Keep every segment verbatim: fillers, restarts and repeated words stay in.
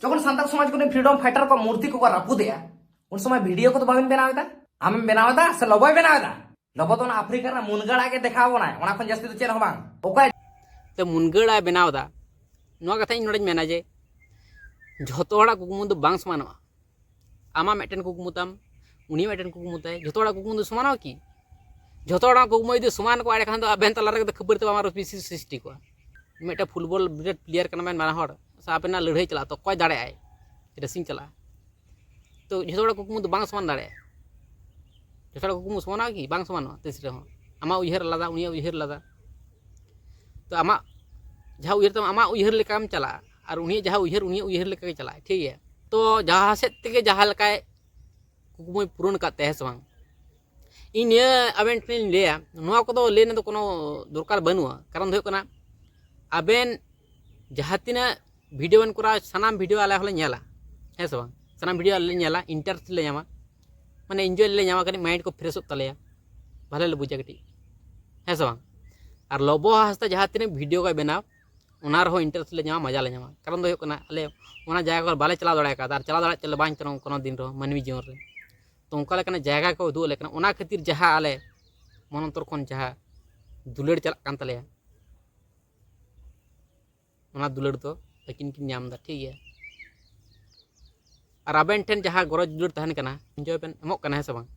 ᱡᱚᱠᱷᱚᱱ ᱥᱟᱱᱛᱟᱲ ᱥᱚᱢᱟᱡᱽ ᱠᱚᱨᱮ ᱯᱷᱨᱤᱰᱚᱢ ᱯᱷᱟᱭᱴᱟᱨ ᱠᱚ ᱢᱩᱨᱛᱤ ᱠᱚᱠᱚ ᱨᱟᱹᱯᱩᱫᱮᱜᱼᱟ, ᱩᱱ ᱥᱚᱢᱚᱭ ᱵᱷᱤᱰᱤᱭᱳ ᱠᱚᱫᱚ ᱵᱟᱵᱮᱱ ᱵᱮᱱᱟᱣ ᱮᱫᱟ? ᱟᱢᱮᱢ ᱵᱮᱱᱟᱣ ᱮᱫᱟ ᱥᱮ ᱞᱚᱵᱚᱭ ᱵᱮᱱᱟᱣ ᱮᱫᱟ? ᱞᱚᱵᱚ ᱫᱚ ᱚᱱᱟ ᱟᱯᱷᱨᱤᱠᱟ ᱨᱮᱱᱟᱜ ᱢᱩᱱᱜᱟᱹ ᱟᱲᱟᱜ ᱜᱮ ᱫᱮᱠᱷᱟᱣ ᱵᱚᱱᱟᱭ, ᱚᱱᱟ ᱠᱷᱚᱱ ᱡᱟᱹᱥᱛᱤ ᱫᱚ ᱪᱮᱫ ᱦᱚᱸ ᱵᱟᱝ᱾ ᱚᱠᱚᱭ ᱛᱮ ᱢᱩᱱᱜᱟᱹ ᱟᱲᱟᱜ ᱮ ᱵᱮᱱᱟᱣ ᱮᱫᱟ? ᱱᱚᱣᱟ ᱠᱟᱛᱷᱟ ᱤᱧ ᱱᱚᱰᱮᱧ ᱢᱮᱱᱟ ᱡᱮ ᱡᱷᱚᱛᱚ ᱦᱚᱲᱟᱜ ᱠᱩᱠᱢᱩ ᱫᱚ ᱵᱟᱝ ᱥᱚᱢᱟᱱᱚᱜᱼᱟ᱾ ᱟᱢᱟᱜ ᱢᱤᱫᱴᱮᱱ ᱠᱩᱠᱢᱩ ᱛᱟᱢ, ᱩᱱᱤᱭᱟᱜ ᱢᱤᱫᱴᱮᱱ ᱠᱩᱠᱢᱩ ᱛᱟᱭ, ᱡᱷᱚᱛᱚ ᱦᱚᱲᱟᱜ ᱠᱩᱠᱢᱩ ᱫᱚ ᱥᱚᱢᱟᱱᱚᱜᱼᱟ ᱠᱤ? ᱡᱷᱚᱛᱚ ᱦᱚᱲᱟᱜ ᱠᱩᱠᱢᱩ ᱡᱩᱫᱤ ᱥᱚᱢᱟᱱ ᱠᱚᱜᱼᱟ, ᱮᱸᱰᱮᱠᱷᱟᱱ ᱫᱚ ᱟᱵᱮᱱ ᱛᱟᱞᱟ ᱨᱮᱜᱮ ᱫᱚ ᱠᱷᱟᱹᱯᱟᱹᱨᱤ ᱛᱟᱯᱟᱢ ᱟᱨ ᱵᱮᱥᱤ ᱥᱨᱤᱥᱴᱤ ᱠᱚᱜᱼᱟ᱾ ᱢᱤᱫᱴᱮᱱ ᱯᱷᱩᱴᱵᱚᱞ ᱵᱤᱨᱟᱴ ᱯᱞᱮᱭᱟᱨ ᱠᱟᱱᱟ ᱵᱮᱱ ᱵᱟᱱᱟ ᱦᱚᱲ, ᱥᱮ ᱟᱵᱮᱱᱟᱜ ᱞᱟᱹᱲᱦᱟᱹᱭ ᱪᱟᱞᱟᱜᱼᱟ, ᱛᱚ ᱚᱠᱚᱭ ᱫᱟᱲᱮᱭᱟᱜᱼᱟᱭ? ᱨᱮᱥᱤᱝ ᱪᱟᱞᱟᱜᱼᱟ᱾ ᱛᱚ ᱡᱷᱚᱛᱚ ᱦᱚᱲᱟᱜ ᱠᱩᱠᱢᱩ ᱫᱚ ᱵᱟᱝ ᱥᱚᱢᱟᱱ ᱫᱟᱲᱮᱭᱟᱜᱼᱟ᱾ ᱡᱷᱚᱛᱚ ᱦᱚᱲᱟᱜ ᱠᱩᱠᱢᱩ ᱥᱚᱢᱟᱱᱚᱜᱼᱟ ᱠᱤ? ᱵᱟᱝ ᱥᱚᱢᱟᱱᱚᱜᱼᱟ ᱛᱤᱥ ᱨᱮᱦᱚᱸ᱾ ᱟᱢᱟᱜ ᱩᱭᱦᱟᱹᱨ ᱟᱞᱟᱫᱟ, ᱩᱱᱤᱭᱟᱜ ᱩᱭᱦᱟᱹᱨ ᱟᱞᱟᱫᱟ᱾ ᱛᱚ ᱟᱢᱟᱜ ᱡᱟᱦᱟᱸ ᱩᱭᱦᱟᱹᱨ ᱛᱟᱢ, ᱟᱢᱟᱜ ᱩᱭᱦᱟᱹᱨ ᱞᱮᱠᱟᱢ ᱪᱟᱞᱟᱜᱼᱟ, ᱟᱨ ᱩᱱᱤᱭᱟᱜ ᱡᱟᱦᱟᱸ ᱩᱭᱦᱟᱹᱨ, ᱩᱱᱤᱭᱟᱜ ᱩᱭᱦᱟᱹᱨ ᱞᱮᱠᱟ ᱜᱮ ᱪᱟᱞᱟᱜᱼᱟ, ᱴᱷᱤᱠ ᱜᱮᱭᱟ? ᱛᱚ ᱡᱟᱦᱟᱸ ᱥᱮᱫ ᱛᱮᱜᱮ ᱡᱟᱦᱟᱸ ᱞᱮᱠᱟᱭ ᱠᱩᱠᱢᱩᱭ ᱯᱩᱨᱚᱱ ᱟᱠᱟᱫ ᱛᱟᱭᱟ, ᱦᱮᱸ ᱥᱮ ᱵᱟᱝ? ᱤᱧ ᱱᱤᱭᱟᱹ ᱟᱵᱮᱱ ᱴᱷᱮᱱᱤᱧ ᱞᱟᱹᱭᱟ, ᱱᱚᱣᱟ ᱠᱚᱫᱚ ᱞᱟᱹᱭ ᱨᱮᱱᱟᱜ ᱫᱚ ᱠᱳᱱᱳ ᱫᱚᱨᱠᱟᱨ ᱵᱟᱹᱱᱩᱜᱼᱟ᱾ ᱠᱟᱨᱚᱱ ᱫᱚ ᱦᱩᱭᱩᱜ ᱠᱟᱱᱟ, ᱟᱵᱮᱱ ᱡᱟᱦᱟᱸ ᱛᱤᱱᱟᱹᱜ ᱵᱷᱤᱰᱤᱭᱳ ᱵᱮᱱ ᱠᱚᱨᱟᱣᱟ, ᱥᱟᱱᱟᱢ ᱵᱷᱤᱰᱤᱭᱳ ᱟᱞᱮ ᱦᱚᱸᱞᱮ ᱧᱮᱞᱟ, ᱦᱮᱸ ᱥᱮ ᱵᱟᱝ? ᱥᱟᱱᱟᱢ ᱵᱷᱤᱰᱤᱭᱳ ᱟᱞᱮ ᱞᱮ ᱧᱮᱞᱟ, ᱤᱱᱴᱟᱨᱮᱥᱴ ᱞᱮ ᱧᱟᱢᱟ, ᱢᱟᱱᱮ ᱤᱱᱡᱚᱭ ᱞᱮ ᱧᱟᱢᱟ, ᱠᱟᱹᱴᱤᱡ ᱢᱟᱭᱤᱱᱰ ᱠᱚ ᱯᱷᱨᱮᱥᱚᱜ ᱛᱟᱞᱮᱭᱟ, ᱵᱷᱟᱞᱮ ᱞᱮ ᱵᱩᱡᱟ ᱠᱟᱹᱴᱤᱡ, ᱦᱮᱸ ᱥᱮ ᱵᱟᱝ? ᱟᱨ ᱞᱚᱵᱚ ᱦᱟᱸᱥᱫᱟ ᱡᱟᱦᱟᱸ ᱛᱤᱱᱟᱹᱜ ᱵᱷᱤᱰᱤᱭᱳ ᱠᱚᱭ ᱵᱮᱱᱟᱣ, ᱚᱱᱟ ᱨᱮᱦᱚᱸ ᱤᱱᱴᱟᱨᱮᱥᱴ ᱞᱮ ᱧᱟᱢᱟ, ᱢᱟᱡᱟ ᱞᱮ ᱧᱟᱢᱟ᱾ ᱠᱟᱨᱚᱱ ᱫᱚ ᱦᱩᱭᱩᱜ ᱠᱟᱱᱟ, ᱟᱞᱮ ᱚᱱᱟ ᱡᱟᱭᱜᱟ ᱠᱚᱨᱮ ᱵᱟᱞᱮ ᱪᱟᱞᱟᱣ ᱫᱟᱲᱮ ᱠᱟᱣᱫᱟ, ᱟᱨ ᱪᱟᱞᱟᱣ ᱫᱟᱲᱮᱭᱟᱜ ᱪᱮᱫ ᱞᱮ ᱵᱟᱝ ᱪᱚᱝ ᱠᱳᱱᱳ ᱫᱤᱱ ᱨᱮᱦᱚᱸ ᱢᱟᱹᱱᱢᱤ ᱡᱤᱭᱚᱱ ᱨᱮ᱾ ᱛᱚ ᱚᱱᱠᱟ ᱞᱮᱠᱟᱱᱟᱜ ᱡᱟᱭᱜᱟ ᱠᱚ ᱩᱫᱩᱜ ᱟᱞᱮ ᱠᱟᱱᱟ, ᱚᱱᱟ ᱠᱷᱟᱹᱛᱤᱨ ᱡᱟᱦᱟᱸ ᱟᱞᱮ ᱢᱚᱱ ᱚᱱᱛᱚᱨ ᱠᱷᱚᱱ ᱡᱟᱦᱟᱸ ᱫᱩᱞᱟᱹᱲ ᱪᱟᱞᱟᱜ ᱠᱟᱱ ᱛᱟᱞᱮᱭᱟ, ᱚᱱᱟ ᱫᱩᱞᱟᱹᱲ ᱫᱚ ᱟᱹᱠᱤᱱ ᱠᱤᱱ ᱧᱟᱢ ᱮᱫᱟ, ᱴᱷᱤᱠ ᱜᱮᱭᱟ᱾ ᱟᱨ ᱟᱵᱮᱱ ᱴᱷᱮᱱ ᱡᱟᱦᱟᱸ ᱜᱚᱨᱚᱡᱽ ᱫᱩᱞᱟᱹᱲ ᱛᱟᱦᱮᱱ ᱠᱟᱱᱟ, ᱤᱱᱡᱚᱭ ᱵᱮᱱ ᱮᱢᱚᱜ ᱠᱟᱱᱟ, ᱦᱮᱸ ᱥᱮ ᱵᱟᱝ?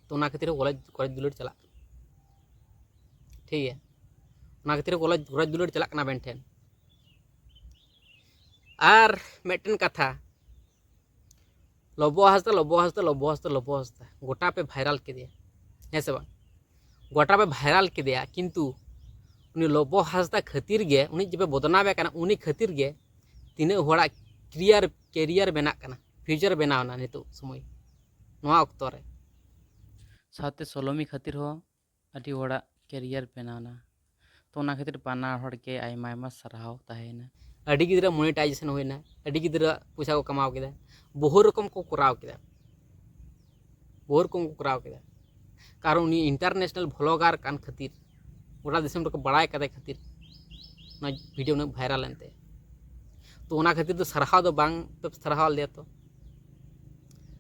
ᱛᱚ ᱚᱱᱟ ᱠᱷᱟᱹᱛᱤᱨ ᱦᱚᱸ ᱜᱚᱨᱚᱡᱽ, ᱜᱚᱨᱚᱡᱽ ᱫᱩᱞᱟᱹᱲ ᱪᱟᱞᱟᱜ ᱠᱟᱱᱟ, ᱴᱷᱤᱠ ᱜᱮᱭᱟ᱾ ᱚᱱᱟ ᱠᱷᱟᱹᱛᱤᱨ ᱦᱚᱸ ᱜᱚᱨᱚᱡᱽ, ᱜᱚᱨᱚᱡᱽ ᱫᱩᱞᱟᱹᱲ ᱪᱟᱞᱟᱜ ᱠᱟᱱᱟ ᱟᱵᱮᱱ ᱴᱷᱮᱱ᱾ ᱟᱨ ᱢᱤᱫᱴᱮᱱ ᱠᱟᱛᱷᱟ, ᱞᱚᱵᱚ ᱦᱟᱸᱥᱫᱟ, ᱞᱚᱵᱚ ᱦᱟᱸᱥᱫᱟ, ᱞᱚᱵᱚ ᱦᱟᱸᱥᱫᱟ, ᱞᱚᱵᱚ ᱦᱟᱸᱥᱫᱟ, ᱜᱚᱴᱟ ᱯᱮ ᱵᱷᱟᱭᱨᱟᱞ ᱠᱮᱫᱮᱭᱟ, ᱦᱮᱸ ᱥᱮ ᱵᱟᱝ? ᱜᱚᱴᱟ ᱯᱮ ᱵᱷᱟᱭᱨᱟᱞ ᱠᱮᱫᱮᱭᱟ, ᱠᱤᱱᱛᱩ ᱩᱱᱤ ᱞᱚᱵᱚ ᱦᱟᱸᱥᱫᱟ ᱠᱷᱟᱹᱛᱤᱨ ᱜᱮ, ᱩᱱᱤ ᱡᱮᱯᱮ ᱵᱚᱫᱱᱟᱢᱮ ᱠᱟᱱᱟ, ᱩᱱᱤ ᱠᱷᱟᱹᱛᱤᱨ ᱜᱮ ᱛᱤᱱᱟᱹᱜ ᱦᱚᱲᱟᱜ ᱠᱮᱨᱤᱭᱟᱨ, ᱠᱮᱨᱤᱭᱟᱨ ᱵᱮᱱᱟᱜ ᱠᱟᱱᱟ, ᱯᱷᱤᱭᱩᱪᱟᱨ ᱵᱮᱱᱟᱣ ᱮᱱᱟ ᱱᱤᱛᱚᱜ ᱥᱚᱢᱚᱭ, ᱱᱚᱣᱟ ᱚᱠᱛᱚ ᱨᱮ᱾ ᱥᱟᱶᱛᱮ ᱥᱳᱞᱳᱢᱤ ᱠᱷᱟᱹᱛᱤᱨ ᱦᱚᱸ ᱟᱹᱰᱤ ᱦᱚᱲᱟᱜ ᱠᱮᱨᱤᱭᱟᱨ ᱵᱮᱱᱟᱣ ᱮᱱᱟ᱾ ᱛᱚ ᱚᱱᱟ ᱠᱷᱟᱹᱛᱤᱨ ᱵᱟᱱᱟ ᱦᱚᱲ ᱜᱮ ᱟᱭᱢᱟ ᱟᱭᱢᱟ ᱥᱟᱨᱦᱟᱣ ᱛᱟᱦᱮᱸᱭᱮᱱᱟ᱾ ᱟᱹᱰᱤ ᱜᱤᱫᱽᱨᱟᱹ ᱢᱚᱱᱮᱴᱟᱭᱡᱮᱥᱚᱱ ᱦᱩᱭᱱᱟ, ᱟᱹᱰᱤ ᱜᱤᱫᱽᱨᱟᱹ ᱯᱚᱭᱥᱟ ᱠᱚ ᱠᱟᱢᱟᱣ ᱠᱮᱫᱟ, ᱵᱚᱦᱩ ᱨᱚᱠᱚᱢ ᱠᱚ ᱠᱚᱨᱟᱣ ᱠᱮᱫᱟ, ᱵᱚᱦᱩ ᱨᱚᱠᱚᱢ ᱠᱚ ᱠᱚᱨᱟᱣ ᱠᱮᱫᱟ᱾ ᱠᱟᱨᱚᱱ ᱩᱱᱤ ᱤᱱᱴᱟᱨᱱᱮᱥᱱᱟᱞ ᱵᱷᱞᱚᱜᱟᱨ ᱠᱟᱱ ᱠᱷᱟᱹᱛᱤᱨ, ᱜᱚᱴᱟ ᱫᱤᱥᱚᱢ ᱨᱮᱠᱚ ᱵᱟᱲᱟᱭ ᱠᱟᱫᱮ ᱠᱷᱟᱹᱛᱤᱨ ᱚᱱᱟ ᱵᱷᱤᱰᱤᱭᱳ ᱩᱱᱟᱹᱜ ᱵᱷᱟᱭᱨᱟᱞ ᱮᱱ ᱛᱟᱭᱟ᱾ ᱛᱚ ᱚᱱᱟ ᱠᱷᱟᱹᱛᱤᱨ ᱫᱚ ᱥᱟᱨᱦᱟᱣ ᱫᱚ ᱵᱟᱝ ᱯᱮ ᱥᱟᱨᱦᱟᱣ ᱞᱮᱫᱮᱭᱟ᱾ ᱛᱚ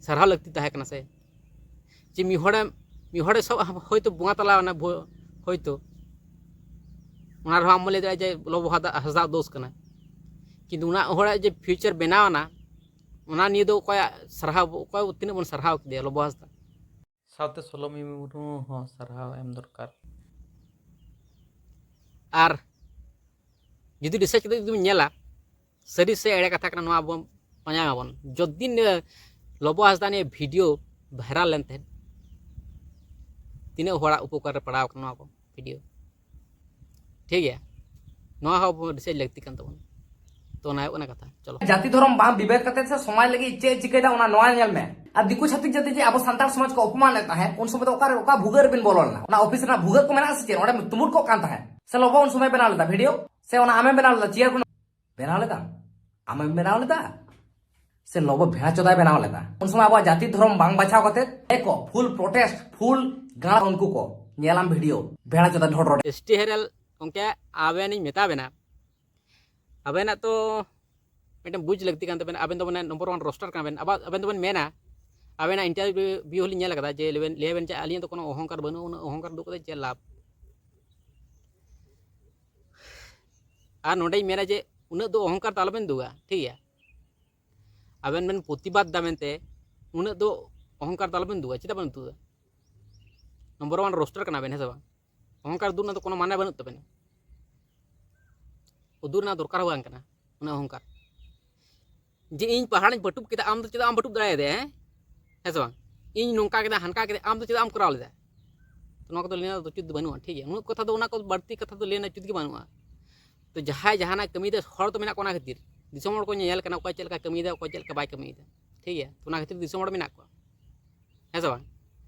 ᱥᱟᱨᱦᱟᱣ ᱞᱟᱹᱠᱛᱤ ᱛᱟᱦᱮᱸ ᱠᱟᱱᱟ ᱥᱮ? ᱡᱮ ᱢᱤᱫ ᱦᱚᱲᱮ ᱢᱤᱫ ᱦᱚᱲᱮ ᱥᱚᱵ ᱦᱚᱭᱛᱳ ᱵᱚᱸᱜᱟ ᱛᱟᱞᱟ ᱚᱱᱟ ᱵᱷᱩ- ᱦᱚᱭᱛᱳ ᱚᱱᱟ ᱨᱮᱦᱚᱸ ᱟᱢ ᱞᱟᱹᱭ ᱫᱟᱲᱮᱭᱟᱜᱼᱟ ᱡᱮ ᱞᱚᱵᱚ ᱦᱟᱸᱥᱫᱟ ᱦᱟᱸᱥᱫᱟᱜ ᱫᱳᱥ ᱠᱟᱱᱟ᱾ ᱠᱤᱱᱛᱩ ᱚᱱᱟ ᱦᱚᱲᱟᱜ ᱡᱮ ᱯᱷᱤᱭᱩᱪᱟᱨ ᱵᱮᱱᱟᱣ ᱮᱱᱟ, ᱚᱱᱟ ᱱᱤᱭᱮ ᱫᱚ ᱚᱠᱚᱭᱟᱜ ᱥᱟᱨᱦᱟᱣ, ᱚᱠᱚᱭ ᱛᱤᱱᱟᱹᱜ ᱵᱚᱱ ᱥᱟᱨᱦᱟᱣ ᱠᱮᱫᱮᱭᱟ ᱞᱚᱵᱚ ᱦᱟᱸᱥᱫᱟ? ᱥᱟᱶᱛᱮ ᱥᱳᱞᱳᱢᱤ ᱢᱩᱨᱢᱩ ᱦᱚᱸ ᱥᱟᱨᱦᱟᱣ ᱮᱢ ᱫᱚᱨᱠᱟᱨ᱾ ᱟᱨ ᱡᱩᱫᱤ ᱨᱤᱥᱟᱨᱪ ᱠᱟᱛᱮ ᱡᱩᱫᱤᱢ ᱧᱮᱞᱟ, ᱥᱟᱹᱨᱤ ᱥᱮ ᱮᱲᱮ ᱠᱟᱛᱷᱟ ᱠᱟᱱᱟ, ᱱᱚᱣᱟ ᱵᱚᱱ ᱯᱟᱸᱡᱟᱭ ᱢᱟᱵᱚᱱ᱾ ᱡᱚᱫᱤᱱ ᱞᱚᱵᱚ ᱦᱟᱸᱥᱫᱟ ᱱᱤᱭᱟᱹ ᱵᱷᱤᱰᱤᱭᱳ ᱵᱷᱟᱭᱨᱟᱞ ᱞᱮᱱ ᱛᱟᱦᱮᱸᱫ, ᱛᱤᱱᱟᱹᱜ ᱦᱚᱲᱟᱜ ᱩᱯᱚᱠᱟᱨ ᱨᱮ ᱯᱟᱲᱟᱣ ᱠᱟᱱᱟ ᱱᱚᱣᱟ ᱠᱚ ᱵᱷᱤᱰᱤᱭᱳ᱾ ᱴᱷᱤᱠ ᱜᱮᱭᱟ, ᱱᱚᱣᱟ ᱦᱚᱸ ᱟᱵᱚ ᱨᱤᱥᱟᱨᱪ ᱞᱟᱹᱠᱛᱤ ᱠᱟᱱ ᱛᱟᱵᱚᱱᱟ᱾ ᱛᱚ ᱚᱱᱟ ᱦᱩᱭᱩᱜ ᱠᱟᱱᱟ ᱠᱟᱛᱷᱟ᱾ ᱪᱚᱞᱚ᱾ ᱡᱟᱹᱛᱤ ᱫᱷᱚᱨᱚᱢ ᱵᱟᱝ ᱵᱤᱵᱷᱮᱫ ᱠᱟᱛᱮ ᱥᱮ ᱥᱚᱢᱟᱡᱽ ᱞᱟᱹᱜᱤᱫ ᱪᱮᱫ ᱮ ᱪᱤᱠᱟᱹᱭᱮᱫᱟ ᱚᱱᱟ ᱱᱚᱣᱟ ᱧᱮᱞ ᱢᱮ᱾ ᱟᱨ ᱫᱤᱠᱩ ᱪᱷᱟᱹᱛᱤᱠ ᱡᱟᱹᱛᱤ ᱡᱮ ᱟᱵᱚ ᱥᱟᱱᱛᱟᱲ ᱥᱚᱢᱟᱡᱽ ᱠᱚ ᱚᱯᱚᱢᱟᱱᱮᱫ ᱛᱟᱦᱮᱸᱫ, ᱩᱱ ᱥᱚᱢᱚᱭ ᱫᱚ ᱚᱠᱟᱨᱮ, ᱚᱠᱟ ᱵᱷᱩᱜᱟᱹᱜ ᱨᱮᱵᱤᱱ ᱵᱚᱞᱚ ᱞᱮᱱᱟ? ᱚᱱᱟ ᱚᱯᱷᱤᱥ ᱨᱮᱱᱟᱜ ᱵᱷᱩᱜᱟᱹᱜ ᱠᱚ ᱢᱮᱱᱟᱜᱼᱟ ᱥᱮ ᱪᱮᱫ? ᱚᱸᱰᱮ ᱛᱩᱢᱩᱫ ᱠᱚᱜ ᱠᱟᱱ ᱛᱟᱦᱮᱸᱫ᱾ ᱥᱮ ᱞᱚᱵᱚ ᱩᱱ ᱥᱚᱢᱚᱭ ᱵᱮᱱᱟᱣ ᱞᱮᱫᱟ ᱵᱷᱤᱰᱤᱭᱳ? ᱥᱮ ᱚᱱᱟ ᱟᱢᱮᱢ ᱵᱮᱱᱟᱣ ᱞᱮᱫᱟ? ᱪᱮᱭᱟᱨ ᱠᱷᱚᱱ ᱵᱮᱱᱟᱣ ᱞᱮᱫᱟ? ᱟᱢᱮᱢ ᱵᱮᱱᱟᱣ ᱞᱮᱫᱟ? ᱥᱮ ᱞᱚᱵᱚ ᱵᱷᱮᱲᱟ ᱪᱚᱫᱟᱭ ᱵᱮᱱᱟᱣ ᱞᱮᱫᱟ? ᱩᱱ ᱥᱚᱢᱚᱭ ᱟᱵᱚᱣᱟᱜ ᱡᱟᱹᱛᱤ ᱫᱷᱚᱨᱚᱢ ᱵᱟᱝ ᱵᱟᱪᱷᱟᱣ ᱠᱟᱛᱮ ᱮᱠᱚ ᱯᱷᱩᱞ ᱯᱨᱚᱴᱮᱥᱴ, ᱯᱷᱩᱞ ᱜᱟᱲ ᱩᱱᱠᱩ ᱠᱚ ᱧᱮᱞᱟᱢ ᱵᱷᱤᱰᱤᱭᱳ, ᱵᱷᱮᱲᱟ ᱪᱚᱫᱟ ᱰᱷᱚᱰᱨᱚᱰᱮ᱾ ᱮᱥ ᱴᱤ ᱦᱮᱨᱮᱞ ᱜᱚᱢᱠᱮ, ᱟᱵᱮᱱᱤᱧ ᱢᱮᱛᱟ ᱵᱮᱱᱟ, ᱟᱵᱮᱱᱟᱜ ᱛᱚ ᱢᱤᱫᱴᱮᱱ ᱵᱩᱡᱽ ᱞᱟᱹᱠᱛᱤ ᱠᱟᱱ ᱛᱟᱵᱮᱱᱟ᱾ ᱟᱵᱮᱱ ᱫᱚ ᱢᱟᱱᱮ ᱱᱚᱢᱵᱚᱨ ᱳᱣᱟᱱ ᱨᱳᱥᱴᱟᱨ ᱠᱟᱱᱟ ᱵᱮᱱ᱾ ᱟᱵᱟ- ᱟᱵᱮᱱ ᱫᱚᱵᱮᱱ ᱢᱮᱱᱟ, ᱟᱵᱮᱱᱟᱜ ᱤᱱᱴᱟᱨᱵᱷᱤᱭᱩ ᱦᱚᱸᱞᱤᱧ ᱧᱮᱞ ᱟᱠᱟᱫᱟ ᱡᱮ ᱞᱟᱹᱭᱵᱮᱱ, ᱞᱟᱹᱭᱟᱵᱮᱱ ᱪᱮᱫ, ᱟᱹᱞᱤᱧᱟᱜ ᱫᱚ ᱠᱳᱱᱳ ᱚᱦᱚᱝᱠᱟᱨ ᱵᱟᱹᱱᱩᱜᱼᱟ, ᱩᱱᱟᱹᱜ ᱚᱦᱚᱝᱠᱟᱨ ᱫᱩᱜ ᱠᱟᱛᱮ ᱪᱮᱫ ᱞᱟᱵᱷ? ᱟᱨ ᱱᱚᱸᱰᱮᱧ ᱢᱮᱱᱟ ᱡᱮ ᱩᱱᱟᱹᱜ ᱫᱚ ᱚᱦᱚᱝᱠᱟᱨ ᱫᱚ ᱟᱞᱚᱵᱮᱱ ᱫᱩᱜᱟ, ᱴᱷᱤᱠ ᱜᱮᱭᱟ? ᱟᱵᱮᱱ ᱵᱮᱱ ᱯᱨᱚᱛᱤᱵᱟᱫ ᱫᱟ ᱢᱮᱱᱛᱮ ᱩᱱᱟᱹᱜ ᱫᱚ ᱚᱦᱚᱝᱠᱟᱨ ᱫᱚ ᱟᱞᱚᱵᱮᱱ ᱫᱩᱜᱟ᱾ ᱪᱮᱫᱟᱜ ᱵᱮᱱ ᱫᱩᱜᱟ? ᱱᱚᱢᱵᱚᱨ ᱳᱣᱟᱱ ᱨᱳᱥᱴᱟᱨ ᱠᱟᱱᱟ ᱵᱮᱱ, ᱦᱮᱸ ᱥᱮ ᱵᱟᱝ? ᱚᱦᱚᱝᱠᱟᱨ ᱩᱫᱩᱜ ᱨᱮᱱᱟᱜ ᱫᱚ ᱠᱳᱱᱳ ᱢᱟᱱᱮ ᱵᱟᱹᱱᱩᱜ ᱛᱟᱵᱮᱱᱟ᱾ ᱩᱫᱩᱜ ᱨᱮᱱᱟᱜ ᱫᱚᱨᱠᱟᱨ ᱦᱚᱸ ᱵᱟᱝ ᱠᱟᱱᱟ ᱩᱱᱟᱹᱜ ᱚᱦᱚᱝᱠᱟᱨ᱾ ᱡᱮ ᱤᱧ ᱯᱟᱦᱟᱲᱤᱧ ᱵᱟᱹᱴᱩᱵ ᱠᱮᱫᱟ, ᱟᱢ ᱫᱚ ᱪᱮᱫᱟᱜ ᱵᱟᱢ ᱵᱟᱹᱴᱩᱵ ᱫᱟᱲᱮᱭᱟᱫᱮᱭᱟ? ᱦᱮᱸ, ᱦᱮᱸ ᱥᱮ ᱵᱟᱝ? ᱤᱧ ᱱᱚᱝᱠᱟ ᱠᱮᱫᱟ, ᱦᱟᱱᱠᱟ ᱠᱮᱫᱟ, ᱟᱢ ᱫᱚ ᱪᱮᱫᱟᱜ ᱮᱢ ᱠᱚᱨᱟᱣ ᱞᱮᱫᱟ? ᱛᱚ ᱱᱚᱣᱟ ᱠᱚᱫᱚ ᱞᱟᱹᱭ ᱨᱮᱱᱟᱜ ᱫᱚ ᱩᱪᱤᱛ ᱫᱚ ᱵᱟᱹᱱᱩᱜᱼᱟ, ᱴᱷᱤᱠ ᱜᱮᱭᱟ? ᱩᱱᱟᱹᱜ ᱠᱟᱛᱷᱟ ᱫᱚ, ᱚᱱᱟ ᱠᱚ ᱵᱟᱹᱲᱛᱤ ᱠᱟᱛᱷᱟ ᱫᱚ ᱞᱟᱹᱭ ᱨᱮᱱᱟᱜ ᱩᱪᱤᱛ ᱜᱮ ᱵᱟᱹᱱᱩᱜᱼᱟ᱾ ᱛᱚ ᱡᱟᱦᱟᱸᱭ ᱡᱟᱦᱟᱱᱟᱜ ᱠᱟᱹᱢᱤᱭᱮᱫᱟ, ᱦᱚᱲ ᱫᱚ ᱢᱮᱱᱟᱜ ᱠᱚᱣᱟ ᱚᱱᱟ ᱠᱷᱟᱹᱛᱤᱨ, ᱫᱤᱥᱚᱢ ᱦᱚᱲ ᱠᱚ ᱧᱮᱧᱮᱞ ᱠᱟᱱᱟ, ᱚᱠᱚᱭ ᱪᱮᱫ ᱞᱮᱠᱟ ᱠᱟᱹᱢᱤᱭᱮᱫᱟ, ᱚᱠᱚᱭ ᱪᱮᱫ ᱞᱮᱠᱟ ᱵᱟᱭ ᱠᱟᱹᱢᱤᱭᱮᱫᱟ, ᱴᱷᱤᱠ ᱜᱮᱭᱟ? ᱛᱚ ᱚᱱᱟ ᱠᱷᱟᱹᱛᱤᱨ ᱫᱤᱥᱚᱢ ᱦᱚᱲ ᱢᱮᱱᱟᱜ ᱠᱚᱣᱟ, ᱦᱮᱸ ᱥᱮ ᱵᱟᱝ?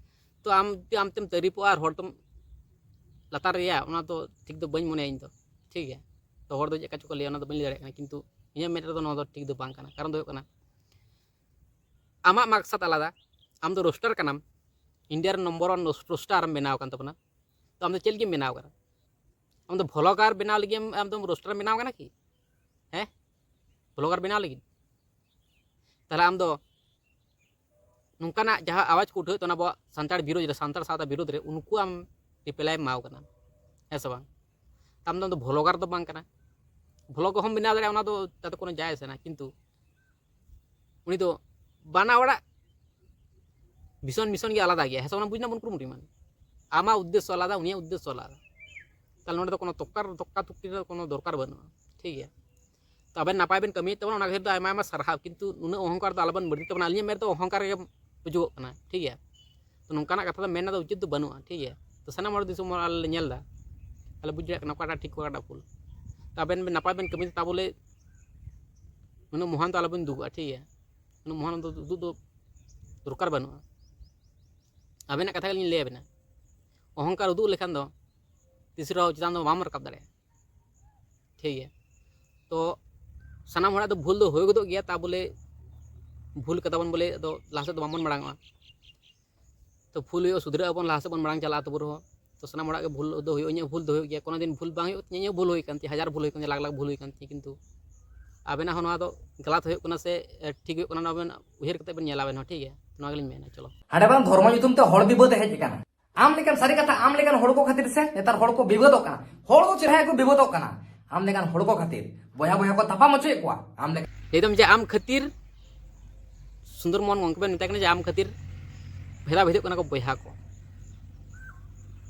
ᱛᱚ ᱟᱢ ᱡᱩᱫᱤ ᱟᱢ ᱛᱮᱢ ᱛᱟᱹᱨᱤᱯᱚᱜᱼᱟ ᱟᱨ ᱦᱚᱲ ᱫᱚᱢ ᱞᱟᱛᱟᱨ ᱨᱮᱭᱟ, ᱚᱱᱟ ᱫᱚ ᱴᱷᱤᱠ ᱫᱚ ᱵᱟᱹᱧ ᱢᱚᱱᱮᱭᱟ ᱤᱧ ᱫᱚ, ᱴᱷᱤᱠ ᱜᱮᱭᱟ? ᱛᱚ ᱦᱚᱲ ᱫᱚ ᱪᱮᱫ ᱞᱮᱠᱟ ᱪᱚᱠᱚ ᱞᱟᱹᱭᱟ, ᱚᱱᱟ ᱫᱚ ᱵᱟᱹᱧ ᱞᱟᱹᱭ ᱫᱟᱲᱮᱭᱟᱜ ᱠᱟᱱᱟ, ᱠᱤᱱᱛᱩ ᱤᱧᱟᱹᱜ ᱢᱮᱫ ᱨᱮᱫᱚ ᱱᱚᱣᱟ ᱫᱚ ᱴᱷᱤᱠ ᱫᱚ ᱵᱟᱝ ᱠᱟᱱᱟ᱾ ᱠᱟᱨᱚᱱ ᱫᱚ ᱦᱩᱭᱩᱜ ᱠᱟᱱᱟ, ᱟᱢᱟᱜ ᱢᱟᱠᱥᱟᱫ ᱟᱞᱟᱫᱟ, ᱟᱢ ᱫᱚ ᱨᱳᱥᱴᱟᱨ ᱠᱟᱱᱟᱢ, ᱤᱱᱰᱤᱭᱟ ᱨᱮᱱ ᱱᱚᱢᱵᱚᱨ ᱳᱣᱟᱱ ᱨᱳᱥᱴᱟᱨ ᱮᱢ ᱵᱮᱱᱟᱣ ᱟᱠᱟᱱ ᱛᱟᱵᱚᱱᱟ᱾ ᱛᱚ ᱟᱢ ᱫᱚ ᱪᱮᱫ ᱞᱟᱹᱜᱤᱫ ᱮᱢ ᱵᱮᱱᱟᱣ ᱟᱠᱟᱱᱟ? ᱟᱢ ᱫᱚ ᱵᱷᱞᱚᱜᱟᱨ ᱵᱮᱱᱟᱣ ᱞᱟᱹᱜᱤᱫ ᱮᱢ, ᱟᱢ ᱫᱚᱢ ᱨᱳᱥᱴᱟᱨ ᱮᱢ ᱵᱮᱱᱟᱣ ᱟᱠᱟᱱᱟ ᱠᱤ? ᱦᱮᱸ? ᱵᱷᱞᱚᱜᱟᱨ ᱵᱮᱱᱟᱣ ᱞᱟᱹᱜᱤᱫ? ᱛᱟᱦᱚᱞᱮ ᱟᱢ ᱫᱚ ᱱᱚᱝᱠᱟᱱᱟᱜ ᱡᱟᱦᱟᱸ ᱟᱣᱟᱡᱽ ᱠᱚ ᱩᱴᱷᱟᱹᱣᱮᱫ ᱛᱟᱵᱚᱱᱟ ᱟᱵᱚᱣᱟᱜ ᱥᱟᱱᱛᱟᱲ ᱵᱤᱨᱳᱫᱷ ᱨᱮ, ᱥᱟᱱᱛᱟᱲ ᱥᱟᱶᱛᱟ ᱵᱤᱨᱳᱫᱷ ᱨᱮ, ᱩᱱᱠᱩ ᱟᱢ ᱨᱤᱯᱞᱟᱭ ᱮᱢ ᱮᱢᱟᱣ ᱠᱟᱱᱟ, ᱦᱮᱸ ᱥᱮ ᱵᱟᱝ? ᱟᱢ ᱫᱚ, ᱟᱢ ᱫᱚ ᱵᱷᱞᱚᱜᱟᱨ ᱫᱚ ᱵᱟᱝ ᱠᱟᱱᱟ᱾ ᱵᱷᱞᱚᱜ ᱦᱚᱸᱢ ᱵᱮᱱᱟᱣ ᱫᱟᱲᱮᱭᱟᱜᱼᱟ, ᱚᱱᱟ ᱫᱚ ᱛᱟᱛᱮ ᱠᱳᱱᱳ ᱡᱟᱭ ᱟᱥᱮ ᱱᱟ, ᱠᱤᱱᱛᱩ ᱩᱱᱤ ᱫᱚ ᱵᱟᱱᱟ ᱦᱚᱲᱟᱜ ᱵᱷᱤᱥᱚᱱ ᱢᱤᱥᱚᱱ ᱜᱮ ᱟᱞᱟᱫᱟ ᱜᱮᱭᱟ, ᱦᱮᱸ ᱥᱮ? ᱚᱱᱟ ᱵᱩᱡᱽ ᱨᱮᱱᱟᱜ ᱵᱚᱱ ᱠᱩᱨᱩᱢᱩᱴᱩᱭ ᱢᱟ᱾ ᱟᱢᱟᱜ ᱩᱫᱽᱫᱮᱥᱥᱚ ᱟᱞᱟᱫᱟ, ᱩᱱᱤᱭᱟᱜ ᱩᱫᱽᱫᱮᱥᱥᱚ ᱟᱞᱟᱫᱟ᱾ ᱛᱟᱦᱚᱞᱮ ᱱᱚᱰᱮ ᱫᱚ ᱠᱳᱱᱳ ᱛᱚᱠᱠᱟᱨ ᱛᱚᱠᱠᱟ ᱛᱩᱠᱛᱤ ᱨᱮᱱᱟᱜ ᱠᱳᱱᱳ ᱫᱚᱨᱠᱟᱨ ᱵᱟᱹᱱᱩᱜᱼᱟ, ᱴᱷᱤᱠ ᱜᱮᱭᱟ? ᱛᱚ ᱟᱵᱮᱱ ᱱᱟᱯᱟᱭ ᱵᱮᱱ ᱠᱟᱹᱢᱤᱭᱮᱫ ᱛᱟᱵᱚᱱᱟ, ᱚᱱᱟ ᱠᱷᱟᱹᱛᱤᱨ ᱫᱚ ᱟᱭᱢᱟ ᱟᱭᱢᱟ ᱥᱟᱨᱦᱟᱣ, ᱠᱤᱱᱛᱩ ᱱᱩᱱᱟᱹᱜ ᱚᱦᱚᱝᱠᱟᱨ ᱫᱚ ᱟᱞᱚᱵᱮᱱ ᱵᱟᱹᱲᱛᱤ ᱛᱟᱵᱚᱱᱟ᱾ ᱟᱹᱞᱤᱧᱟᱜ ᱢᱮᱫ ᱨᱮᱫᱚ ᱚᱦᱚᱝᱠᱟᱨ ᱜᱮ ᱵᱩᱡᱩᱜᱚᱜ ᱠᱟᱱᱟ, ᱴᱷᱤᱠ ᱜᱮᱭᱟ? ᱛᱚ ᱱᱚᱝᱠᱟᱱᱟᱜ ᱠᱟᱛᱷᱟ ᱫᱚ ᱢᱮᱱ ᱨᱮᱱᱟᱜ ᱫᱚ ᱩᱪᱤᱛ ᱫᱚ ᱵᱟᱹᱱᱩᱜᱼᱟ, ᱴᱷᱤᱠ ᱜᱮᱭᱟ? ᱛᱚ ᱥᱟᱱᱟᱢ ᱦᱚᱲ ᱫᱤᱥᱚᱢ ᱦᱚᱲ ᱟᱞᱮ ᱞᱮ ᱧᱮᱞ ᱮᱫᱟ, ᱟᱞᱮ ᱵᱩᱡᱽ ᱫᱟᱲᱮᱭᱟᱜ ᱠᱟᱱᱟ ᱚᱠᱟᱴᱟᱜ ᱴᱷᱤᱠ, ᱚᱠᱟᱴᱟᱜ ᱵᱷᱩᱞ᱾ ᱛᱚ ᱟᱵᱮᱱ ᱵᱮᱱ ᱱᱟᱯᱟᱭ ᱵᱮᱱ ᱠᱟᱹᱢᱤᱭᱮᱫᱟ, ᱛᱟ ᱵᱚᱞᱮ ᱩᱱᱟᱹᱜ ᱢᱚᱦᱟᱱ ᱫᱚ ᱟᱞᱚᱵᱮᱱ ᱩᱫᱩᱜᱚᱜᱼᱟ, ᱴᱷᱤᱠ ᱜᱮᱭᱟ? ᱩᱱᱟᱹᱜ ᱢᱚᱦᱟᱱ ᱫᱚ ᱩᱫᱩᱜ ᱫᱚ ᱫᱚᱨᱠᱟᱨ ᱵᱟᱹᱱᱩᱜᱼᱟ᱾ ᱟᱵᱮᱱᱟᱜ ᱠᱟᱛᱷᱟ ᱜᱮᱞᱤᱧ ᱞᱟᱹᱭ ᱟᱵᱮᱱᱟ, ᱚᱦᱚᱝᱠᱟᱨ ᱩᱫᱩᱜ ᱞᱮᱠᱷᱟᱱ ᱫᱚ ᱛᱤᱥ ᱨᱮᱦᱚᱸ ᱪᱮᱛᱟᱱ ᱫᱚ ᱵᱟᱢ ᱨᱟᱠᱟᱵ ᱫᱟᱲᱮᱭᱟᱜᱼᱟ, ᱴᱷᱤᱠ ᱜᱮᱭᱟ? ᱛᱚ ᱥᱟᱱᱟᱢ ᱦᱚᱲᱟᱜ ᱫᱚ ᱵᱷᱩᱞ ᱫᱚ ᱦᱩᱭ ᱜᱚᱫᱚᱜ ᱜᱮᱭᱟ, ᱛᱟ ᱵᱚᱞᱮ ᱵᱷᱩᱞ ᱠᱟᱫᱟ ᱵᱚᱱ ᱵᱚᱞᱮ ᱟᱫᱚ ᱞᱟᱦᱟ ᱥᱮᱫ ᱫᱚ ᱵᱟᱵᱚᱱ ᱢᱟᱲᱟᱝᱚᱜᱼᱟ᱾ ᱛᱚ ᱵᱷᱩᱞ ᱦᱩᱭᱩᱜᱼᱟ, ᱥᱩᱫᱷᱨᱟᱹᱜ ᱟᱵᱚᱱ, ᱞᱟᱦᱟ ᱥᱮᱫ ᱵᱚᱱ ᱢᱟᱲᱟᱝ ᱪᱟᱞᱟᱜᱼᱟ ᱛᱚᱵᱩ ᱨᱮᱦᱚᱸ᱾ ᱛᱚ ᱥᱟᱱᱟᱢ ᱦᱚᱲᱟᱜ ᱜᱮ ᱵᱷᱩᱞ ᱫᱚ ᱦᱩᱭᱩᱜᱼᱟ, ᱤᱧᱟᱹᱜ ᱵᱷᱩᱞ ᱫᱚ ᱦᱩᱭᱩᱜ ᱜᱮᱭᱟ, ᱠᱳᱱᱳ ᱫᱤᱱ ᱵᱷᱩᱞ ᱵᱟᱝ ᱦᱩᱭᱩᱜ ᱛᱤᱧᱟᱹ, ᱤᱧᱟᱹᱜ ᱵᱷᱩᱞ ᱦᱩᱭ ᱠᱟᱱ ᱛᱤᱧᱟᱹ, ᱦᱟᱡᱟᱨ ᱵᱷᱩᱞ ᱦᱩᱭ ᱠᱟᱱ ᱛᱤᱧᱟᱹ, ᱞᱟᱠᱷ ᱞᱟᱠᱷ ᱵᱷᱩᱞ ᱦᱩᱭ ᱠᱟᱱ ᱛᱤᱧᱟᱹ, ᱠᱤᱱᱛᱩ ᱟᱵᱮᱱᱟᱜ ᱦᱚᱸ ᱱᱚᱣᱟ ᱫᱚ ᱜᱟᱞᱟᱛ ᱦᱩᱭᱩᱜ ᱠᱟᱱᱟ ᱥᱮ ᱮ, ᱴᱷᱤᱠ ᱦᱩᱭᱩᱜ ᱠᱟᱱᱟ, ᱱᱚᱣᱟ ᱵᱮᱱ ᱩᱭᱦᱟᱹᱨ ᱠᱟᱛᱮ ᱵᱮᱱ ᱧᱮᱞᱟ ᱵᱮᱱ ᱦᱚᱸ, ᱴᱷᱤᱠ ᱜᱮᱭᱟ? ᱱᱚᱣᱟ ᱜᱮᱞᱤᱧ ᱢᱮᱱᱟ᱾ ᱪᱚᱞᱚ᱾ ᱦᱟᱸᱰᱮ ᱵᱟᱝ ᱫᱷᱚᱨᱢᱚ ᱧᱩᱛᱩᱢ ᱛᱮ ᱦᱚᱲ ᱵᱤᱵᱟᱹᱫ ᱮ ᱦᱮᱡ ᱟᱠᱟᱱᱟ᱾ ᱟᱢ ᱞᱮᱠᱟᱱ, ᱥᱟᱹᱨᱤ ᱠᱟᱛᱷᱟ, ᱟᱢ ᱞᱮᱠᱟᱱ ᱦᱚᱲ ᱠᱚ ᱠᱷᱟᱹᱛᱤᱨ ᱥᱮ ᱱᱮᱛᱟᱨ ᱦᱚᱲ ᱠᱚ ᱵᱤᱵᱟᱹᱫᱚᱜ ᱠᱟᱱᱟ᱾ ᱦᱚᱲ ᱫᱚ ᱪᱮᱦᱨᱟ ᱜᱮᱠᱚ ᱵᱤᱵᱟᱹᱫᱚᱜ ᱠᱟᱱᱟ᱾ ᱟᱢ ᱞᱮᱠᱟᱱ ᱦᱚᱲ ᱠᱚ ᱠᱷᱟᱹᱛᱤᱨ ᱵᱚᱭᱦᱟ ᱵᱚᱭᱦᱟ ᱠᱚ ᱛᱟᱯᱟᱢ ᱦᱚᱪᱚᱭᱮᱫ ᱠᱚᱣᱟ᱾ ᱟᱢ ᱞᱮᱠᱟᱱ ᱞᱟᱹᱭ ᱫᱟᱢ ᱡᱮ ᱟᱢ ᱠᱷᱟᱹᱛᱤᱨ, ᱥᱩᱱᱫᱚᱨ ᱢᱳᱦᱚᱱ ᱜᱚᱝᱠᱮ ᱵᱮᱱ ᱢᱮᱛᱟᱭ ᱠᱟᱱᱟ ᱡᱮ ᱟᱢ ᱠᱷᱟᱹᱛᱤᱨ ᱵᱷᱮᱫᱟ ᱵᱷᱮᱫᱚᱜ ᱠᱟᱱᱟ ᱠᱚ ᱵᱚᱭᱦᱟ ᱠᱚ᱾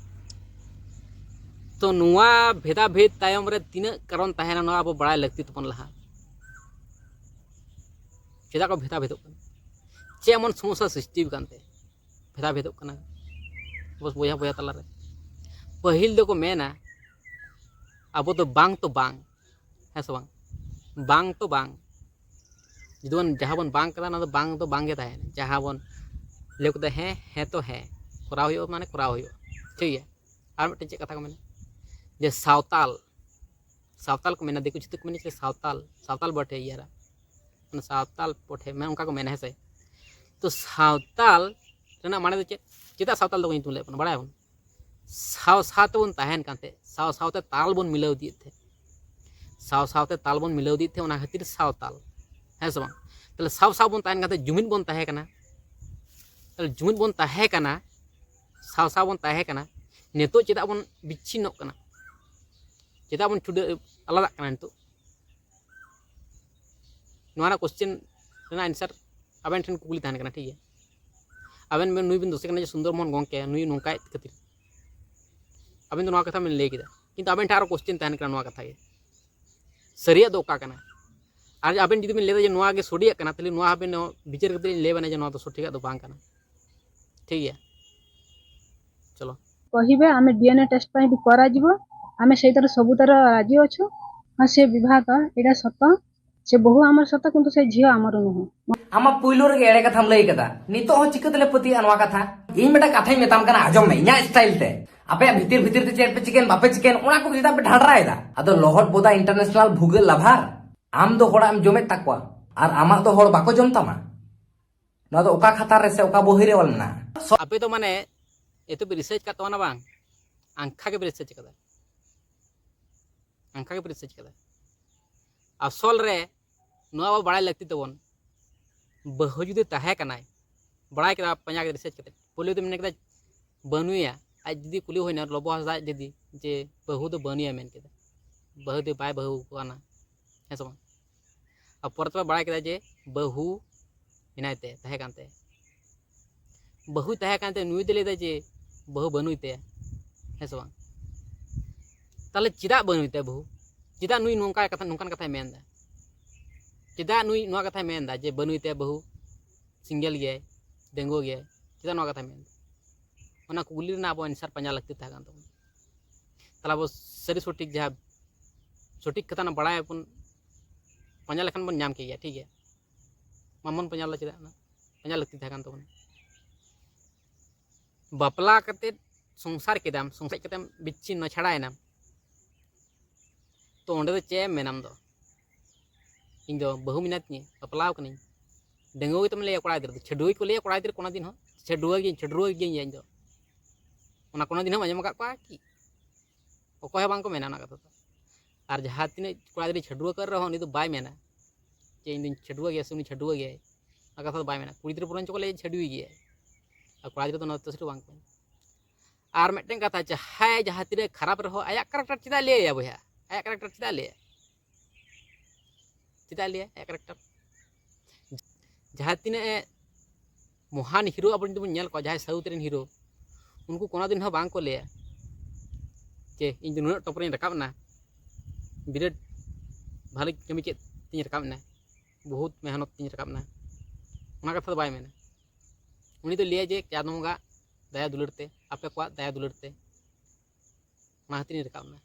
ᱛᱚ ᱱᱚᱣᱟ ᱵᱷᱮᱫᱟ ᱵᱷᱮᱫ ᱛᱟᱭᱚᱢ ᱨᱮ ᱛᱤᱱᱟᱹᱜ ᱠᱟᱨᱚᱱ ᱛᱟᱦᱮᱱᱟ, ᱱᱚᱣᱟ ᱟᱵᱚ ᱵᱟᱲᱟᱭ ᱞᱟᱹᱠᱛᱤ ᱛᱟᱵᱚᱱ ᱞᱟᱦᱟ᱾ ᱪᱮᱫᱟᱜ ᱠᱚ ᱵᱷᱮᱫᱟ ᱵᱷᱮᱫᱚᱜ ᱠᱟᱱᱟ? ᱪᱮᱫ ᱮᱢᱚᱱ ᱥᱚᱢᱚᱥᱥᱟ ᱥᱨᱤᱥᱴᱤ ᱟᱠᱟᱱ ᱛᱮ ᱵᱷᱮᱫᱟ ᱵᱷᱮᱫᱚᱜ ᱠᱟᱱᱟ ᱵᱚᱥ ᱵᱚᱭᱦᱟ ᱵᱚᱭᱦᱟ ᱛᱟᱞᱟᱨᱮ? ᱯᱟᱹᱦᱤᱞ ᱫᱚᱠᱚ ᱢᱮᱱᱟ, ᱟᱵᱚ ᱫᱚ ᱵᱟᱝ ᱛᱚ ᱵᱟᱝ, ᱦᱮᱸ ᱥᱮ ᱵᱟᱝ? ᱵᱟᱝ ᱛᱚ ᱵᱟᱝ, ᱡᱩᱫᱤ ᱵᱚᱱ, ᱡᱟᱦᱟᱸ ᱵᱚᱱ ᱵᱟᱝ ᱠᱟᱫᱟ, ᱚᱱᱟ ᱫᱚ ᱵᱟᱝ ᱫᱚ ᱵᱟᱝ ᱜᱮ ᱛᱟᱦᱮᱱᱟ᱾ ᱡᱟᱦᱟᱸ ᱵᱚᱱ ᱞᱟᱹᱭ ᱠᱮᱫᱟ ᱦᱮᱸ, ᱦᱮᱸ ᱛᱚ ᱦᱮᱸ, ᱠᱚᱨᱟᱣ ᱦᱩᱭᱩᱜᱼᱟ ᱢᱟᱱᱮ ᱠᱚᱨᱟᱣ ᱦᱩᱭᱩᱜᱼᱟ, ᱴᱷᱤᱠ ᱜᱮᱭᱟ? ᱟᱨ ᱢᱤᱫᱴᱮᱱ ᱪᱮᱫ ᱠᱟᱛᱷᱟ ᱠᱚ ᱢᱮᱱᱟ, ᱡᱮ ᱥᱟᱶᱛᱟᱞ, ᱥᱟᱶᱛᱟᱞ ᱠᱚ ᱢᱮᱱᱟ, ᱫᱤᱠᱩ ᱪᱷᱟᱹᱛᱤᱠ ᱠᱚ ᱢᱮᱱᱟ ᱪᱮᱫ ᱥᱟᱶᱛᱟᱞ, ᱥᱟᱶᱛᱟᱞ ᱵᱚᱴᱷᱮ ᱤᱭᱟᱹᱨᱟ, ᱢᱟᱱᱮ ᱥᱟᱶᱛᱟᱞ ᱵᱚᱴᱷᱮ, ᱢᱟᱱᱮ ᱚᱱᱠᱟ ᱠᱚ ᱢᱮᱱᱟ, ᱦᱮᱸ ᱥᱮ? ᱛᱚ ᱥᱟᱶᱛᱟᱞ ᱨᱮᱱᱟᱜ ᱢᱟᱱᱮ ᱫᱚ ᱪᱮᱫ? ᱪᱮᱫᱟᱜ ᱥᱟᱶᱛᱟᱞ ᱫᱚᱠᱚ ᱧᱩᱛᱩᱢ ᱞᱮᱫ ᱵᱚᱱᱟ, ᱵᱟᱲᱟᱭᱟᱵᱚᱱ? ᱥᱟᱶ ᱥᱟᱶ ᱛᱮᱵᱚᱱ ᱛᱟᱦᱮᱱ ᱠᱟᱱ ᱛᱟᱦᱮᱸᱫ, ᱥᱟᱶ ᱥᱟᱶᱛᱮ ᱛᱟᱞ ᱵᱚᱱ ᱢᱤᱞᱟᱹᱣ ᱤᱫᱤᱭᱮᱫ ᱛᱟᱦᱮᱸᱫ᱾ ᱥᱟᱶ ᱥᱟᱶᱛᱮ ᱛᱟᱞ ᱵᱚᱱ ᱢᱤᱞᱟᱹᱣ ᱤᱫᱤᱭᱮᱫ ᱛᱟᱦᱮᱸᱫ, ᱚᱱᱟ ᱠᱷᱟᱹᱛᱤᱨ ᱥᱟᱶᱛᱟᱞ, ᱦᱮᱸ ᱥᱮ ᱵᱟᱝ? ᱛᱟᱦᱞᱮ ᱥᱟᱶ ᱥᱟᱶ ᱵᱚᱱ ᱛᱟᱦᱮᱱ ᱠᱟᱱ ᱛᱟᱦᱮᱸᱫ, ᱡᱩᱢᱤᱫ ᱵᱚᱱ ᱛᱟᱦᱮᱸ ᱠᱟᱱᱟ᱾ ᱛᱟᱦᱞᱮ ᱡᱩᱢᱤᱫ ᱵᱚᱱ ᱛᱟᱦᱮᱸ ᱠᱟᱱᱟ, ᱥᱟᱶ ᱥᱟᱶ ᱵᱚᱱ ᱛᱟᱦᱮᱸ ᱠᱟᱱᱟ, ᱱᱤᱛᱚᱜ ᱪᱮᱫᱟᱜ ᱵᱚᱱ ᱵᱤᱪᱷᱤᱱᱱᱚᱜ ᱠᱟᱱᱟ? ᱪᱮᱫᱟᱜ ᱵᱚᱱ ᱪᱷᱩᱰᱟᱹ ᱟᱞᱟᱫᱟᱜ ᱠᱟᱱᱟ ᱱᱤᱛᱚᱜ? ᱱᱚᱣᱟ ᱨᱮᱱᱟᱜ ᱠᱚᱥᱪᱮᱱ ᱨᱮᱱᱟᱜ ᱮᱱᱥᱟᱨ ᱟᱵᱮᱱ ᱴᱷᱮᱱ ᱠᱩᱠᱞᱤ ᱛᱟᱦᱮᱱ ᱠᱟᱱᱟ, ᱴᱷᱤᱠ ᱜᱮᱭᱟ? ᱟᱵᱮᱱ ᱵᱮᱱ, ᱱᱩᱭ ᱵᱮᱱ ᱫᱳᱥᱮ ᱠᱟᱱᱟ ᱡᱮ ᱥᱩᱱᱫᱚᱨ ᱢᱳᱦᱚᱱ ᱜᱚᱢᱠᱮ ᱱᱩᱭ ᱱᱚᱝᱠᱟᱭᱮᱫ ᱠᱷᱟᱹᱛᱤᱨ, ᱟᱵᱮᱱ ᱫᱚ ᱱᱚᱣᱟ ᱠᱟᱛᱷᱟ ᱵᱮᱱ ᱞᱟᱹᱭ ᱠᱮᱫᱟ, ᱠᱤᱱᱛᱩ ᱟᱵᱮᱱ ᱴᱷᱮᱱ ᱟᱨᱚ ᱠᱚᱥᱪᱮᱱ ᱛᱟᱦᱮᱱ ᱠᱟᱱᱟ ᱱᱚᱣᱟ ᱠᱟᱛᱷᱟ ᱜᱮ, ᱥᱟᱹᱨᱤᱭᱟᱜ ᱫᱚ ᱚᱠᱟ ᱠᱟᱱᱟ? ᱟᱨ ᱟᱵᱮᱱ ᱡᱩᱫᱤ ᱵᱮᱱ ᱞᱟᱹᱭᱫᱟ ᱡᱮ ᱱᱚᱣᱟ ᱜᱮ ᱥᱚᱰᱤᱭᱟᱜ ᱠᱟᱱᱟ, ᱛᱟᱦᱞᱮ ᱱᱚᱣᱟ ᱟᱵᱮᱱ ᱵᱤᱪᱟᱹᱨ ᱠᱟᱛᱮ ᱞᱤᱧ ᱞᱟᱹᱭ ᱟᱵᱮᱱᱟ ᱡᱮ ᱱᱚᱣᱟ ᱫᱚ ᱥᱚᱴᱷᱤᱠᱟᱜ ᱫᱚ ᱵᱟᱝ ᱠᱟᱱᱟ, ᱴᱷᱤᱠ ᱜᱮᱭᱟ? ᱪᱚᱞᱚ᱾ କହିବେ, "ଆମେ ଡିଏନ୍ଏ ଟେଷ୍ଟ ପାଇଁ ବି କରାଯିବ, ଆମେ ସେଇଥିରେ ସବୁଥିରେ ରାଜି ଅଛୁ।" ହଁ, ସେ ବିବାହ ତ, ଏଇଟା ସତ, ସେ ବୋହୂ ଆମର ସତ, କିନ୍ତୁ ସେ ଝିଅ ଆମର ନୁହଁ। ᱟᱢᱟᱜ ᱯᱩᱭᱞᱩ ᱨᱮᱜᱮ ᱮᱲᱮ ᱠᱟᱛᱷᱟᱢ ᱞᱟᱹᱭ ᱠᱟᱫᱟ, ᱱᱤᱛᱚᱜ ᱦᱚᱸ ᱪᱤᱠᱟᱹ ᱛᱮᱞᱮ ᱯᱟᱹᱛᱭᱟᱹᱜᱼᱟ ᱱᱚᱣᱟ ᱠᱟᱛᱷᱟ? ᱤᱧ ᱢᱤᱫᱴᱟᱝ ᱠᱟᱛᱷᱟᱧ ᱢᱮᱛᱟᱢ ᱠᱟᱱᱟ, ᱟᱸᱡᱚᱢ ᱢᱮ ᱤᱧᱟᱹᱜ ᱥᱴᱟᱭᱤᱞ ᱛᱮ᱾ ᱟᱯᱮᱭᱟᱜ ᱵᱷᱤᱛᱤᱨ ᱵᱷᱤᱛᱤᱨ ᱛᱮ ᱪᱮᱫ ᱯᱮ ᱪᱤᱠᱟᱹᱭᱮᱱ, ᱵᱟᱯᱮ ᱪᱤᱠᱟᱹᱭᱮᱱ, ᱚᱱᱟ ᱠᱚ ᱪᱮᱫᱟᱜ ᱯᱮ ᱰᱷᱟᱰᱨᱟᱭᱮᱫᱟ? ᱟᱫᱚ ᱞᱚᱦᱚᱫ ᱵᱚᱫᱟ ᱤᱱᱴᱟᱨᱱᱮᱥᱱᱟᱞ ᱵᱷᱩᱜᱟᱹᱜ ᱞᱟᱵᱷᱟᱨ, ᱟᱢ ᱫᱚ ᱦᱚᱲᱟᱜ ᱮᱢ ᱡᱚᱢᱮᱫ ᱛᱟᱠᱚᱣᱟ ᱟᱨ ᱟᱢᱟᱜ ᱫᱚ ᱦᱚᱲ ᱵᱟᱠᱚ ᱡᱚᱢ ᱛᱟᱢᱟ᱾ ᱱᱚᱣᱟ ᱫᱚ ᱚᱠᱟ ᱠᱷᱟᱛᱟ ᱨᱮ ᱥᱮ ᱚᱠᱟ ᱵᱚᱦᱤ ᱨᱮ ᱚᱞ ᱢᱮᱱᱟᱜᱼᱟ? ᱟᱯᱮ ᱫᱚ ᱢᱟᱱᱮ ᱮᱛᱚ ᱯᱮ ᱨᱤᱥᱟᱨᱪ ᱠᱟᱫ ᱛᱟᱵᱚᱱᱟ ᱵᱟᱝ, ᱟᱝᱠᱷᱟ ᱜᱮᱯᱮ ᱨᱤᱥᱟᱨᱪ ᱠᱟᱫᱟ, ᱟᱝᱠᱷᱟ ᱜᱮᱯᱮ ᱨᱤᱥᱟᱨᱪ ᱠᱟᱫᱟ᱾ ᱟᱥᱚᱞ ᱨᱮ ᱱᱚᱣᱟ ᱟᱵᱚ ᱵᱟᱲᱟᱭ ᱞᱟᱹᱠᱛᱤ ᱛᱟᱵᱚᱱ, ᱵᱟᱹᱦᱩ ᱡᱩᱫᱤ ᱛᱟᱦᱮᱸ ᱠᱟᱱᱟᱭ, ᱵᱟᱲᱟᱭ ᱠᱮᱫᱟ ᱯᱟᱸᱡᱟ ᱠᱟᱛᱮ ᱨᱤᱥᱟᱨᱪ ᱠᱟᱛᱮ, ᱯᱳᱭᱞᱳ ᱫᱚ ᱢᱮᱱ ᱠᱮᱫᱟ ᱵᱟᱹᱱᱩᱭᱟ, ᱟᱡ ᱡᱩᱫᱤ ᱠᱩᱞᱤ ᱦᱩᱭᱱᱟ ᱞᱚᱵᱚ ᱦᱟᱸᱥᱫᱟ ᱡᱩᱫᱤ ᱡᱮ ᱵᱟᱹᱦᱩ ᱫᱚ ᱵᱟᱹᱱᱩᱭᱟ ᱢᱮᱱ ᱠᱮᱫᱟ, ᱵᱟᱹᱦᱩ ᱫᱚ ᱵᱟᱭ ᱵᱟᱹᱦᱩ ᱠᱟᱱᱟ, ᱦᱮᱸ ᱥᱮ ᱵᱟᱝ? ᱟᱨ ᱯᱚᱨᱮ ᱛᱮ ᱵᱟᱲᱟᱭ ᱠᱮᱫᱟ ᱡᱮ ᱵᱟᱹᱦᱩ ᱢᱮᱱᱟᱭ ᱛᱮ, ᱛᱟᱦᱮᱸ ᱠᱟᱱ ᱛᱮ, ᱵᱟᱹᱦᱩᱭ ᱛᱟᱦᱮᱸ ᱠᱟᱱ ᱛᱮ ᱱᱩᱭ ᱫᱚ ᱞᱟᱹᱭᱫᱟ ᱡᱮ ᱵᱟᱹᱦᱩ ᱵᱟᱹᱱᱩᱭ ᱛᱟᱭᱟ, ᱦᱮᱸ ᱥᱮ ᱵᱟᱝ? ᱛᱟᱦᱞᱮ ᱪᱮᱫᱟᱜ ᱵᱟᱹᱱᱩᱭ ᱛᱟᱭᱟ ᱵᱟᱹᱦᱩ? ᱪᱮᱫᱟᱜ ᱱᱩᱭ ᱱᱚᱝᱠᱟ ᱠᱟᱛᱷᱟ, ᱱᱚᱝᱠᱟᱱ ᱠᱟᱛᱷᱟᱭ ᱢᱮᱱᱫᱟ? ᱪᱮᱫᱟᱜ ᱱᱩᱭ ᱱᱚᱣᱟ ᱠᱟᱛᱷᱟᱭ ᱢᱮᱱᱫᱟ ᱡᱮ ᱵᱟᱹᱱᱩᱭ ᱛᱟᱭᱟ ᱵᱟᱹᱦᱩ, ᱥᱤᱝᱜᱮᱞ ᱜᱮᱭᱟᱭ, ᱰᱟᱺᱜᱩᱣᱟᱹ ᱜᱮᱭᱟᱭ, ᱪᱮᱫᱟᱜ ᱱᱚᱣᱟ ᱠᱟᱛᱷᱟᱭ ᱢᱮᱱᱫᱟ? ᱚᱱᱟ ᱠᱩᱠᱞᱤ ᱨᱮᱱᱟᱜ ᱟᱵᱚ ᱮᱱᱥᱟᱨ ᱯᱟᱸᱡᱟ ᱞᱟᱹᱠᱛᱤ ᱛᱟᱦᱮᱸ ᱠᱟᱱ ᱛᱟᱵᱚᱱᱟ᱾ ᱛᱟᱦᱞᱮ ᱟᱵᱚ ᱥᱟᱹᱨᱤ ᱥᱚᱴᱷᱤᱠ ᱡᱟᱦᱟᱸ ᱥᱚᱴᱷᱤᱠ ᱠᱟᱛᱷᱟ ᱚᱱᱟ ᱵᱟᱲᱟᱭ ᱟᱵᱚᱱ, ᱯᱟᱸᱡᱟ ᱞᱮᱠᱷᱟᱱ ᱵᱚᱱ ᱧᱟᱢ ᱠᱮᱜᱮᱭᱟ, ᱴᱷᱤᱠ ᱜᱮᱭᱟ? ᱵᱟᱵᱚᱱ ᱯᱟᱸᱡᱟ ᱞᱮᱫᱟ ᱪᱮᱫᱟᱜ? ᱚᱱᱟ ᱯᱟᱸᱡᱟ ᱞᱟᱹᱠᱛᱤ ᱛᱟᱦᱮᱸ ᱠᱟᱱ ᱛᱟᱵᱚᱱᱟ᱾ ᱵᱟᱯᱞᱟ ᱠᱟᱛᱮᱫ ᱥᱚᱝᱥᱟᱨ ᱠᱮᱫᱟᱢ, ᱥᱚᱝᱥᱟᱨ ᱠᱟᱛᱮᱢ ᱵᱤᱪᱪᱷᱤᱱᱱᱚ ᱪᱷᱟᱲᱟᱭᱮᱱᱟᱢ, ᱛᱚ ᱚᱸᱰᱮ ᱫᱚ ᱪᱮᱫ ᱮᱢ ᱢᱮᱱᱟᱢ ᱫᱚ? ᱤᱧ ᱫᱚ ᱵᱟᱹᱦᱩ ᱢᱮᱱᱟᱭ ᱛᱤᱧᱟᱹ, ᱵᱟᱯᱞᱟᱣ ᱠᱟᱹᱱᱟᱹᱧ, ᱰᱟᱺᱜᱩᱣᱟᱹ ᱜᱮᱛᱚᱢ ᱞᱟᱹᱭᱟ ᱠᱚᱲᱟ ᱜᱤᱫᱽᱨᱟᱹ ᱫᱚ, ᱪᱷᱟᱹᱰᱩᱣᱟᱹ ᱠᱚ ᱞᱟᱹᱭᱟ ᱠᱚᱲᱟ ᱜᱤᱫᱽᱨᱟᱹ ᱠᱳᱱᱳ ᱫᱤᱱ ᱦᱚᱸ, ᱪᱷᱟᱹᱰᱩᱣᱟᱹ ᱜᱤᱭᱟᱹᱧ, ᱪᱷᱟᱹᱰᱩᱣᱟᱹ ᱜᱤᱭᱟᱹᱧ ᱤᱧ ᱫᱚ᱾ ᱚᱱᱟ ᱠᱳᱱᱳ ᱫᱤᱱ ᱦᱚᱸᱢ ᱟᱸᱡᱚᱢ ᱟᱠᱟᱫ ᱠᱚᱣᱟ ᱠᱤ? ᱚᱠᱚᱭ ᱦᱚᱸ ᱵᱟᱝ ᱠᱚ ᱢᱮᱱᱟ ᱚᱱᱟ ᱠᱟᱛᱷᱟ ᱫᱚ᱾ ᱟᱨ ᱡᱟᱦᱟᱸ ᱛᱤᱱᱟᱹᱜ ᱠᱚᱲᱟ ᱜᱤᱫᱽᱨᱟᱹ ᱪᱷᱟᱹᱰᱩᱣᱟᱹ ᱠᱟᱱ ᱨᱮᱦᱚᱸ, ᱩᱱᱤ ᱫᱚ ᱵᱟᱭ ᱢᱮᱱᱟ ᱡᱮ ᱤᱧ ᱫᱚᱧ ᱪᱷᱟᱹᱰᱩᱣᱟᱹ ᱜᱮᱭᱟ ᱥᱮ ᱩᱱᱤ ᱪᱷᱟᱹᱰᱩᱣᱟᱹ ᱜᱮᱭᱟᱭ᱾ ᱚᱱᱟ ᱠᱟᱛᱷᱟ ᱫᱚ ᱵᱟᱭ ᱢᱮᱱᱟ᱾ ᱠᱩᱲᱤ ᱜᱤᱫᱽᱨᱟᱹ ᱵᱚᱨᱚᱝ ᱪᱚ ᱠᱚ ᱞᱟᱹᱭᱟ ᱪᱷᱟᱹᱰᱩᱣᱤ ᱜᱮᱭᱟᱭ, ᱟᱨ ᱠᱚᱲᱟ ᱜᱤᱫᱽᱨᱟᱹ ᱫᱚ ᱱᱚᱣᱟ ᱛᱮ ᱥᱮᱴ ᱵᱟᱝ ᱠᱚ ᱢᱮᱱᱟ᱾ ᱟᱨ ᱢᱤᱫᱴᱮᱱ ᱠᱟᱛᱷᱟ, ᱡᱟᱦᱟᱸᱭ ᱡᱟᱦᱟᱸ ᱛᱤᱱᱟᱹᱜ ᱠᱷᱟᱨᱟᱯ ᱨᱮᱦᱚᱸ, ᱟᱭᱟᱜ ᱠᱮᱨᱮᱠᱴᱟᱨ ᱪᱮᱫᱟᱜ ᱞᱟᱹᱭᱟ ᱵᱚᱭᱦᱟ? ᱟᱭᱟᱜ ᱠᱮᱨᱮᱠᱴᱟᱨ ᱪᱮᱫᱟᱜ ᱞᱟᱹᱭᱟ? ᱪᱮᱫᱟᱜ ᱞᱟᱹᱭᱟ ᱟᱭᱟᱜ ᱠᱮᱨᱮᱠᱴᱟᱨ? ᱡᱟᱦᱟᱸ ᱛᱤᱱᱟᱹᱜ ᱮ ᱢᱚᱦᱟᱱ ᱦᱤᱨᱳ ᱟᱵᱚ ᱡᱩᱫᱤ ᱵᱚᱱ ᱧᱮᱞ ᱠᱚᱣᱟ, ᱡᱟᱦᱟᱸᱭ ᱥᱟᱣᱩᱛᱷ ᱨᱮᱱ ᱦᱤᱨᱳ, ᱩᱱᱠᱩ ᱠᱳᱱᱳ ᱫᱤᱱ ᱦᱚᱸ ᱵᱟᱝ ᱠᱚ ᱞᱟᱹᱭᱟ ᱡᱮ ᱤᱧ ᱫᱚ ᱱᱩᱱᱟᱹᱜ ᱴᱚᱯ ᱨᱮᱧ ᱨᱟᱠᱟᱵ ᱮᱱᱟ, ᱵᱤᱨᱟᱴ ᱵᱷᱟᱞᱮ ᱠᱟᱹᱢᱤ ᱠᱮᱫ ᱛᱤᱧ ᱨᱟᱠᱟᱵ ᱮᱱᱟ, ᱵᱚᱦᱩᱛ ᱢᱮᱦᱱᱚᱛ ᱛᱤᱧ ᱨᱟᱠᱟᱵ ᱮᱱᱟ, ᱚᱱᱟ ᱠᱟᱛᱷᱟ ᱫᱚ ᱵᱟᱭ ᱢᱮᱱᱟ᱾ ᱩᱱᱤ ᱫᱚ ᱞᱟᱹᱭᱟ ᱡᱮ ᱪᱟᱸᱫᱳ ᱵᱚᱸᱜᱟ ᱫᱟᱭᱟ ᱫᱩᱞᱟᱹᱲ ᱛᱮ, ᱟᱯᱮ ᱠᱚᱣᱟᱜ ᱫᱟᱭᱟ ᱫᱩᱞᱟᱹᱲ ᱛᱮ ᱚᱱᱟ ᱠᱷᱟᱹᱛᱤᱨ ᱤᱧ ᱨᱟᱠᱟᱵ ᱮᱱᱟ,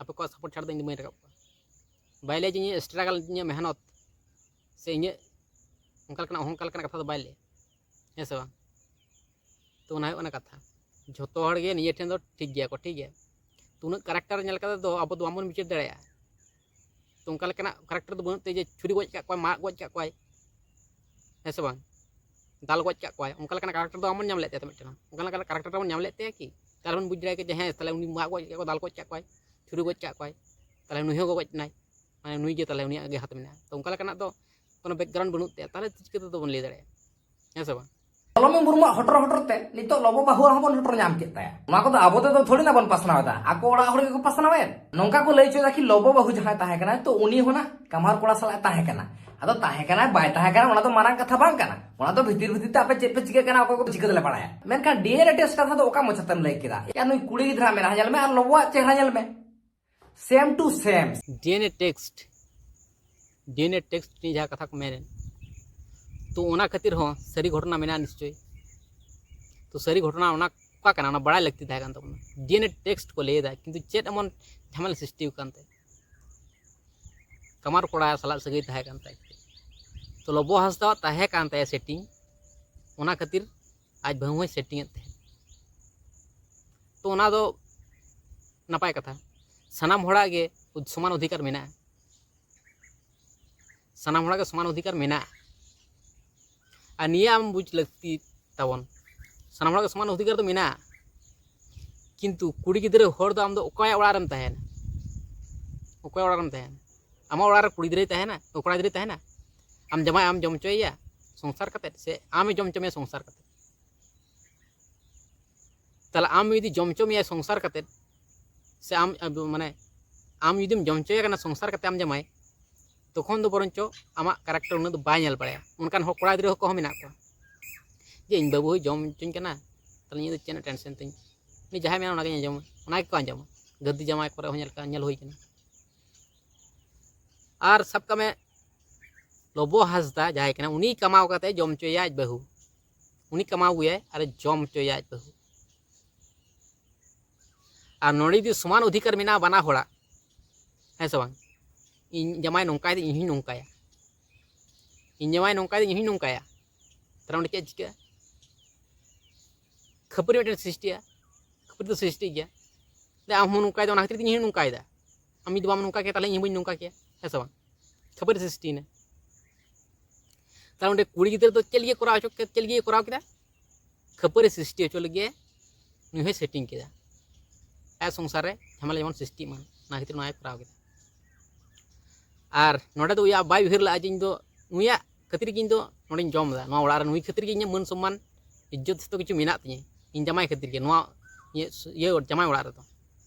ᱟᱯᱮ ᱠᱚᱣᱟᱜ ᱥᱟᱯᱳᱨᱴ ᱪᱷᱟᱲᱟ ᱫᱚ ᱤᱧ ᱫᱚ ᱵᱟᱹᱧ ᱨᱟᱠᱟᱵ ᱠᱚᱣᱟ᱾ ᱵᱟᱭ ᱞᱟᱹᱭᱟ ᱡᱮ ᱤᱧᱟᱹᱜ ᱥᱴᱨᱟᱜᱟᱞ, ᱤᱧᱟᱹᱜ ᱢᱮᱦᱱᱚᱛ ᱥᱮ ᱤᱧᱟᱹᱜ ᱚᱱᱠᱟ ᱞᱮᱠᱟᱱᱟᱜ, ᱚᱱᱠᱟ ᱞᱮᱠᱟᱱᱟᱜ ᱠᱟᱛᱷᱟ ᱫᱚ ᱵᱟᱭ ᱞᱟᱹᱭᱟ, ᱦᱮᱸ ᱥᱮ ᱵᱟᱝ? ᱛᱚ ᱚᱱᱟ ᱦᱩᱭᱩᱜ ᱠᱟᱱᱟ ᱠᱟᱛᱷᱟ, ᱡᱷᱚᱛᱚ ᱦᱚᱲ ᱜᱮ ᱱᱤᱡᱮ ᱴᱷᱮᱱ ᱫᱚ ᱴᱷᱤᱠ ᱜᱮᱭᱟ ᱠᱚ, ᱴᱷᱤᱠ ᱜᱮᱭᱟ᱾ ᱛᱚ ᱩᱱᱟᱹᱜ ᱠᱮᱨᱮᱠᱴᱟᱨ ᱧᱮᱞ ᱠᱟᱛᱮ ᱫᱚ ᱟᱵᱚ ᱫᱚ ᱵᱟᱵᱚᱱ ᱵᱤᱪᱟᱹᱨ ᱫᱟᱲᱮᱭᱟᱜᱼᱟ᱾ ᱛᱚ ᱚᱱᱠᱟ ᱞᱮᱠᱟᱱᱟᱜ ᱠᱮᱨᱮᱠᱴᱟᱨ ᱫᱚ ᱵᱟᱹᱱᱩᱜ ᱛᱟᱭᱟ ᱡᱮ ᱪᱷᱩᱨᱤ ᱜᱚᱡ ᱠᱟᱜ ᱠᱚᱣᱟᱭ, ᱢᱟᱜ ᱜᱚᱡ ᱠᱟᱜ ᱠᱚᱣᱟᱭ, ᱦᱮᱸ ᱥᱮ ᱵᱟᱝ? ᱫᱟᱞ ᱜᱚᱡ ᱠᱟᱜ ᱠᱚᱣᱟᱭ, ᱚᱱᱠᱟ ᱞᱮᱠᱟᱱᱟᱜ ᱠᱮᱨᱮᱠᱴᱟᱨ ᱫᱚ ᱵᱟᱵᱚᱱ ᱧᱟᱢ ᱞᱮᱫ ᱛᱟᱭᱟ ᱛᱚ ᱢᱤᱫᱴᱮᱱ ᱦᱚᱸ᱾ ᱚᱱᱠᱟ ᱞᱮᱠᱟᱱᱟᱜ ᱠᱮᱨᱮᱠᱴᱟᱨ ᱵᱚᱱ ᱧᱟᱢ ᱞᱮᱫ ᱛᱟᱭᱟ ᱠᱤ? ᱛᱟᱦᱚᱞᱮ ᱵᱚᱱ ᱵᱩᱡᱽ ᱫᱟᱲᱮᱭᱟᱜᱼᱟ ᱠᱤ ᱡᱮ ᱦᱮᱸ, ᱛᱟᱦᱚᱞᱮ ᱩᱱᱤ ᱢᱟᱜ ᱜᱚᱡ ᱠᱟᱜ ᱠᱚᱣᱟ, ᱫᱟᱞ ᱜᱚᱡ ᱠᱟᱜ ᱠᱚᱣᱟᱭ, ᱪᱷᱩᱨᱤ ᱜᱚᱡ ᱠᱟᱜ ᱠᱚᱣᱟᱭ, ᱛᱟᱦᱚᱞᱮ ᱱᱩᱭ ᱦᱚᱸ ᱜᱚᱡ ᱮᱱᱟᱭ, ᱢᱟᱱᱮ ᱱᱩᱭ ᱜᱮ ᱛᱟᱦᱚᱞᱮ ᱩᱱᱤᱭᱟᱜ ᱜᱮ ᱦᱟᱛ ᱢᱮᱱᱟᱜᱼᱟ᱾ ᱛᱚ ᱚᱱᱠᱟ ᱞᱮᱠᱟᱱᱟᱜ ᱫᱚ ᱠᱳᱱᱳ ᱵᱮᱠᱜᱨᱟᱣᱩᱱᱰ ᱵᱟᱹᱱᱩᱜ ᱛᱟᱭᱟ, ᱛᱟᱦᱚᱞᱮ ᱪᱤᱠᱟᱹ ᱛᱮᱫᱚ ᱵᱚᱱ ᱞᱟᱹᱭ ᱫᱟᱲᱮᱭᱟᱜᱼᱟ, ᱦᱮᱸ ᱥᱮ ᱵᱟᱝ? ᱠᱚᱞᱚᱢᱮ ᱢᱩᱨᱢᱩᱣᱟᱜ ᱦᱚᱴᱚᱨ ᱦᱚᱴᱚᱨ ᱛᱮ ᱱᱤᱛᱚᱜ ᱞᱚᱵᱚ ᱵᱟᱹᱦᱩᱣᱟᱜ ᱦᱚᱸᱵᱚᱱ ᱦᱚᱴᱚᱨ ᱧᱟᱢ ᱠᱮᱫ ᱛᱟᱭᱟ᱾ ᱱᱚᱣᱟ ᱠᱚᱫᱚ ᱟᱵᱚ ᱛᱮᱫᱚ ᱛᱷᱚᱲᱤ ᱱᱟ ᱵᱚᱱ ᱯᱟᱥᱱᱟᱣ ᱮᱫᱟ, ᱟᱠᱚ ᱚᱲᱟᱜ ᱦᱚᱲ ᱜᱮᱠᱚ ᱯᱟᱥᱱᱟᱣᱮᱫ᱾ ᱱᱚᱝᱠᱟ ᱠᱚ ᱞᱟᱹᱭ ᱦᱚᱪᱚᱭᱮᱫᱟ ᱠᱤ ᱞᱚᱵᱚ ᱵᱟᱹᱦᱩ ᱡᱟᱦᱟᱸᱭ ᱛᱟᱦᱮᱸ ᱠᱟᱱᱟᱭ, ᱛᱚ ᱩᱱᱤ ᱦᱚᱸ ᱱᱟ ᱠᱟᱢᱟᱨ ᱠᱚᱲᱟ ᱥᱟᱞᱟᱜ ᱮ ᱛᱟᱦᱮᱸ ᱠᱟᱱᱟ᱾ ᱟᱫᱚ ᱛᱟᱦᱮᱸ ᱠᱟᱱᱟᱭ ᱵᱟᱭ ᱛᱟᱦᱮᱸ ᱠᱟᱱᱟ, ᱚᱱᱟ ᱫᱚ ᱢᱟᱨᱟᱝ ᱠᱟᱛᱷᱟ ᱵᱟᱝ ᱠᱟᱱᱟ᱾ ᱚᱱᱟ ᱫᱚ ᱵᱷᱤᱛᱤᱨ ᱵᱷᱤᱛᱤᱨ ᱛᱮ ᱟᱯᱮ ᱪᱮᱫ ᱯᱮ ᱪᱤᱠᱟᱹᱜ ᱠᱟᱱᱟ, ᱚᱠᱚᱭ ᱠᱚ ᱪᱤᱠᱟᱹ ᱫᱚᱞᱮ ᱵᱟᱲᱟᱭᱟ᱾ ᱢᱮᱱᱠᱷᱟᱱ ᱰᱤ ᱮᱱ ᱮ ᱴᱮᱥᱴ ᱠᱟᱛᱷᱟ ᱫᱚ ᱚᱠᱟ ᱢᱚᱪᱟᱛᱮᱢ ᱞᱟᱹᱭ ᱠᱮᱫᱟ? ᱭᱟ, ᱱᱩᱭ ᱠᱩᱲᱤ ᱜᱤᱫᱽᱨᱟᱹ ᱢᱮᱱᱟᱭᱟ, ᱧᱮᱞ ᱢᱮ, ᱟᱨ ᱞᱚᱵᱚᱣᱟᱜ ᱪᱮᱦᱨᱟ ᱧᱮᱞ ᱢᱮ, ᱥᱮᱢ ᱴᱩ ᱥᱮᱢ᱾ ᱰᱤ ᱮᱱ ᱮ ᱴᱮᱥᱴ, ᱰᱤ ᱮᱱ ᱮ ᱴᱮᱥᱴ ᱱᱤᱭᱮ ᱡᱟᱦᱟᱸ ᱠᱟᱛᱷᱟ ᱠᱚ ᱢᱮᱱᱮᱫ, ᱛᱚ ᱚᱱᱟ ᱠᱷᱟᱹᱛᱤᱨ ᱦᱚᱸ ᱥᱟᱹᱨᱤ ᱜᱷᱚᱴᱚᱱᱟ ᱢᱮᱱᱟᱜᱼᱟ ᱱᱤᱥᱪᱳᱭ᱾ ᱛᱚ ᱥᱟᱹᱨᱤ ᱜᱷᱚᱴᱚᱱᱟ ᱚᱱᱟ ᱚᱠᱟ ᱠᱟᱱᱟ, ᱚᱱᱟ ᱵᱟᱲᱟᱭ ᱞᱟᱹᱠᱛᱤ ᱛᱟᱦᱮᱸ ᱠᱟᱱ ᱛᱟᱵᱚᱱᱟ᱾ ᱰᱤ ᱮᱱ ᱮ ᱴᱮᱥᱴ ᱠᱚ ᱞᱟᱹᱭ ᱮᱫᱟ, ᱠᱤᱱᱛᱩ ᱪᱮᱫ ᱮᱢᱚᱱ ᱡᱷᱟᱢᱮᱞᱟ ᱥᱨᱤᱥᱴᱤ ᱟᱠᱟᱱ ᱛᱮ? ᱠᱟᱢᱟᱨ ᱠᱚᱲᱟ ᱥᱟᱞᱟᱜ ᱥᱟᱹᱜᱟᱹᱭ ᱛᱟᱦᱮᱸ ᱠᱟᱱ ᱛᱟᱭ᱾ ᱛᱚ ᱞᱚᱵᱚ ᱦᱟᱸᱥᱫᱟᱣᱟᱜ ᱛᱟᱦᱮᱸ ᱠᱟᱱ ᱛᱟᱭᱟ ᱥᱮᱴᱤᱝ, ᱚᱱᱟ ᱠᱷᱟᱹᱛᱤᱨ ᱟᱡ ᱵᱟᱹᱦᱩ ᱦᱚᱸᱭ ᱥᱮᱴᱤᱝ ᱮᱫ ᱛᱟᱦᱮᱸᱫ᱾ ᱛᱚ ᱚᱱᱟ ᱫᱚ ᱱᱟᱯᱟᱭ ᱠᱟᱛᱷᱟ, ᱥᱟᱱᱟᱢ ᱦᱚᱲᱟᱜ ᱜᱮ ᱥᱚᱢᱟᱱ ᱚᱫᱷᱤᱠᱟᱨ ᱢᱮᱱᱟᱜᱼᱟ, ᱥᱟᱱᱟᱢ ᱦᱚᱲᱟᱜ ᱜᱮ ᱥᱚᱢᱟᱱ ᱚᱫᱷᱤᱠᱟᱨ ᱢᱮᱱᱟᱜᱼᱟ᱾ ᱟᱨ ᱱᱤᱭᱟᱹ ᱟᱢ ᱵᱩᱡᱽ ᱞᱟᱹᱠᱛᱤ ᱛᱟᱵᱚᱱ, ᱥᱟᱱᱟᱢ ᱦᱚᱲᱟᱜ ᱜᱮ ᱥᱚᱢᱟᱱ ᱚᱫᱷᱤᱠᱟᱨ ᱫᱚ ᱢᱮᱱᱟᱜᱼᱟ, ᱠᱤᱱᱛᱩ ᱠᱩᱲᱤ ᱜᱤᱫᱽᱨᱟᱹ ᱦᱚᱲ ᱫᱚ ᱟᱢ ᱫᱚ ᱚᱠᱚᱭᱟᱜ ᱚᱲᱟᱜ ᱨᱮᱢ ᱛᱟᱦᱮᱱᱟ? ᱚᱠᱚᱭ ᱚᱲᱟᱜ ᱨᱮᱢ ᱛᱟᱦᱮᱱᱟ? ᱟᱢᱟᱜ ᱚᱲᱟᱜ ᱨᱮ ᱠᱩᱲᱤ ᱜᱤᱫᱽᱨᱟᱹᱭ ᱛᱟᱦᱮᱱᱟ, ᱠᱚᱲᱟ ᱜᱤᱫᱽᱨᱟᱹᱭ ᱛᱟᱦᱮᱱᱟ? ᱟᱢ ᱡᱟᱢᱟᱭ ᱟᱢ ᱡᱚᱢ ᱦᱚᱪᱚᱭᱮᱭᱟ ᱥᱚᱝᱥᱟᱨ ᱠᱟᱛᱮᱫ, ᱥᱮ ᱟᱢᱮ ᱡᱚᱢ ᱦᱚᱪᱚ ᱢᱮᱭᱟ ᱥᱚᱝᱥᱟᱨ ᱠᱟᱛᱮᱫ? ᱛᱟᱦᱚᱞᱮ ᱟᱢ ᱡᱩᱫᱤ ᱡᱚᱢ ᱦᱚᱪᱚ ᱢᱮᱭᱟᱭ ᱥᱚᱝᱥᱟᱨ ᱠᱟᱛᱮᱫ, ᱥᱮ ᱟᱢ, ᱢᱟᱱᱮ, ᱟᱢ ᱡᱩᱫᱤᱢ ᱡᱚᱢ ᱦᱚᱪᱚᱭᱮ ᱠᱟᱱᱟ ᱥᱚᱝᱥᱟᱨ ᱠᱟᱛᱮᱫ ᱟᱢ ᱡᱟᱢᱟᱭ, ᱛᱚᱠᱷᱚᱱ ᱫᱚ ᱵᱚᱨᱚᱱᱪᱚ ᱟᱢᱟᱜ ᱠᱮᱨᱮᱠᱴᱟᱨ ᱩᱱᱟᱹᱜ ᱫᱚ ᱵᱟᱭ ᱧᱮᱞ ᱵᱟᱲᱟᱭᱟ᱾ ᱚᱱᱠᱟᱱ ᱦᱚᱲ, ᱠᱚᱲᱟ ᱜᱤᱫᱽᱨᱟᱹ ᱠᱚᱦᱚᱸ ᱢᱮᱱᱟᱜ ᱠᱚᱣᱟ ᱡᱮ ᱤᱧ ᱵᱟᱹᱵᱩ ᱦᱚᱸᱭ ᱡᱚᱢ ᱦᱚᱪᱚᱧ ᱠᱟᱱᱟ, ᱛᱟᱦᱚᱞᱮ ᱤᱧᱟᱹᱜ ᱫᱚ ᱪᱮᱫ ᱨᱮᱱᱟᱜ ᱴᱮᱱᱥᱮᱱ ᱛᱤᱧ? ᱩᱱᱤ ᱡᱟᱦᱟᱸᱭ ᱢᱮᱱᱟ ᱚᱱᱟᱜᱤᱧ ᱟᱸᱡᱚᱢᱟ, ᱚᱱᱟ ᱜᱮᱠᱚ ᱟᱸᱡᱚᱢᱟ᱾ ᱜᱟᱹᱫᱤ ᱡᱟᱢᱟᱭ ᱠᱚᱨᱮ ᱦᱚᱸ ᱧᱮᱞ ᱠᱟ-, ᱧᱮᱞ ᱦᱩᱭ ᱠᱟᱱᱟ᱾ ᱟᱨ ᱥᱟᱵ ᱠᱟᱜ ᱢᱮ, ᱞᱚᱵᱚ ᱦᱟᱸᱥᱫᱟ ᱡᱟᱦᱟᱸᱭ ᱠᱟᱱᱟ, ᱩᱱᱤ ᱠᱟᱢᱟᱣ ᱠᱟᱛᱮ ᱡᱚᱢ ᱦᱚᱪᱚᱭᱮᱭᱟ ᱟᱡ ᱵᱟᱹᱦᱩ, ᱩᱱᱤ ᱠᱟᱢᱟᱣ ᱟᱹᱜᱩᱭᱟᱭ ᱟᱨ ᱡᱚᱢ ᱦᱚᱪᱚᱭᱮᱭᱟ ᱟᱡ ᱵᱟᱹᱦᱩ᱾ ᱟᱨ ᱱᱚᱰᱮ ᱡᱩᱫᱤ ᱥᱚᱢᱟᱱ ᱚᱫᱷᱤᱠᱟᱨ ᱢᱮᱱᱟᱜᱼᱟ ᱵᱟᱱᱟ ᱦᱚᱲᱟᱜ, ᱦᱮᱸ ᱥᱮ ᱵᱟᱝ? ᱤᱧ ᱡᱟᱢᱟᱭ ᱱᱚᱝᱠᱟᱭ ᱫᱟᱹᱧ, ᱤᱧ ᱦᱚᱸᱧ ᱱᱚᱝᱠᱟᱭᱟ᱾ ᱤᱧ ᱡᱟᱢᱟᱭ ᱱᱚᱝᱠᱟᱭ ᱫᱟᱹᱧ, ᱤᱧ ᱦᱚᱸᱧ ᱱᱚᱝᱠᱟᱭᱟ᱾ ᱛᱟᱦᱞᱮ ᱚᱸᱰᱮ ᱪᱮᱫ ᱪᱤᱠᱟᱹᱜᱼᱟ? ᱠᱷᱟᱹᱯᱟᱹᱨᱤ ᱢᱤᱫᱴᱮᱱ ᱥᱨᱤᱥᱴᱤᱜᱼᱟ᱾ ᱠᱷᱟᱹᱯᱟᱹᱨᱤ ᱫᱚ ᱥᱨᱤᱥᱴᱤᱜ ᱜᱮᱭᱟ᱾ ᱫᱮ, ᱟᱢ ᱦᱚᱸ ᱱᱚᱝᱠᱟᱭ ᱫᱟ, ᱚᱱᱟ ᱠᱷᱟᱹᱛᱤᱨ ᱛᱮ ᱤᱧ ᱦᱚᱸᱧ ᱱᱚᱝᱠᱟᱭ ᱫᱟ᱾ ᱟᱢ ᱡᱩᱫᱤ ᱵᱟᱢ ᱱᱚᱝᱠᱟ ᱠᱮᱭᱟ, ᱛᱟᱦᱞᱮ ᱤᱧ ᱦᱚᱸ ᱵᱟᱹᱧ ᱱᱚᱝᱠᱟ ᱠᱮᱭᱟ, ᱦᱮᱸ ᱥᱮ ᱵᱟᱝ? ᱠᱷᱟᱹᱯᱟᱹᱨᱤ ᱥᱨᱤᱥᱴᱤᱭᱮᱱᱟ᱾ ᱛᱟᱦᱞᱮ ᱚᱸᱰᱮ ᱠᱩᱲᱤ ᱜᱤᱫᱽᱨᱟᱹ ᱫᱚ ᱪᱮᱫ ᱞᱟᱹᱜᱤᱫ ᱠᱚᱨᱟᱣ ᱦᱚᱪᱚ ᱠᱮᱫ, ᱪᱮᱫ ᱞᱟᱹᱜᱤᱫ ᱠᱚᱨᱟᱣ ᱠᱮᱫᱟ? ᱠᱷᱟᱹᱯᱟᱹᱨᱤ ᱥᱨᱤᱥᱴᱤ ᱦᱚᱪᱚ ᱞᱟᱹᱜᱤᱫ ᱱᱩᱭ ᱦᱚᱸᱭ ᱥᱮᱴᱤᱝ ᱠᱮᱫᱟ᱾ ᱟᱭᱟᱜ ᱥᱚᱝᱥᱟᱨ ᱨᱮ ᱡᱷᱟᱢᱮᱞᱟ ᱡᱮᱢᱚᱱ ᱥᱨᱤᱥᱴᱤᱜ ᱢᱟ, ᱚᱱᱟ ᱠᱷᱟᱹᱛᱤᱨ ᱱᱚᱣᱟᱭ ᱠᱚᱨᱟᱣ ᱠᱮᱫᱟ᱾ ᱟᱨ ᱱᱚᱰᱮ ᱫᱚ ᱩᱱᱤᱭᱟᱜ ᱵᱟᱭ ᱩᱭᱦᱟᱹᱨ ᱞᱮᱫᱼᱟ ᱡᱮ ᱤᱧ ᱫᱚ ᱱᱩᱭᱟᱜ ᱠᱷᱟᱹᱛᱤᱨ ᱜᱮ ᱤᱧ ᱫᱚ ᱱᱚᱰᱮᱧ ᱡᱚᱢ ᱮᱫᱟ, ᱱᱚᱣᱟ ᱚᱲᱟᱜ ᱨᱮ ᱱᱩᱭ ᱠᱷᱟᱹᱛᱤᱨ ᱜᱮ ᱤᱧᱟᱹᱜ ᱢᱟᱹᱱ ᱥᱚᱢᱢᱟᱱ, ᱤᱡᱽᱡᱚᱛ ᱡᱷᱚᱛᱚ ᱠᱤᱪᱷᱩ ᱢᱮᱱᱟᱜ ᱛᱤᱧᱟᱹ᱾ ᱤᱧ ᱡᱟᱢᱟᱭ ᱠᱷᱟᱹᱛᱤᱨ ᱜᱮ ᱱᱚᱣᱟ ᱤᱭᱟᱹ, ᱤᱭᱟᱹ ᱡᱟᱢᱟᱭ ᱚᱲᱟᱜ ᱨᱮᱫᱚ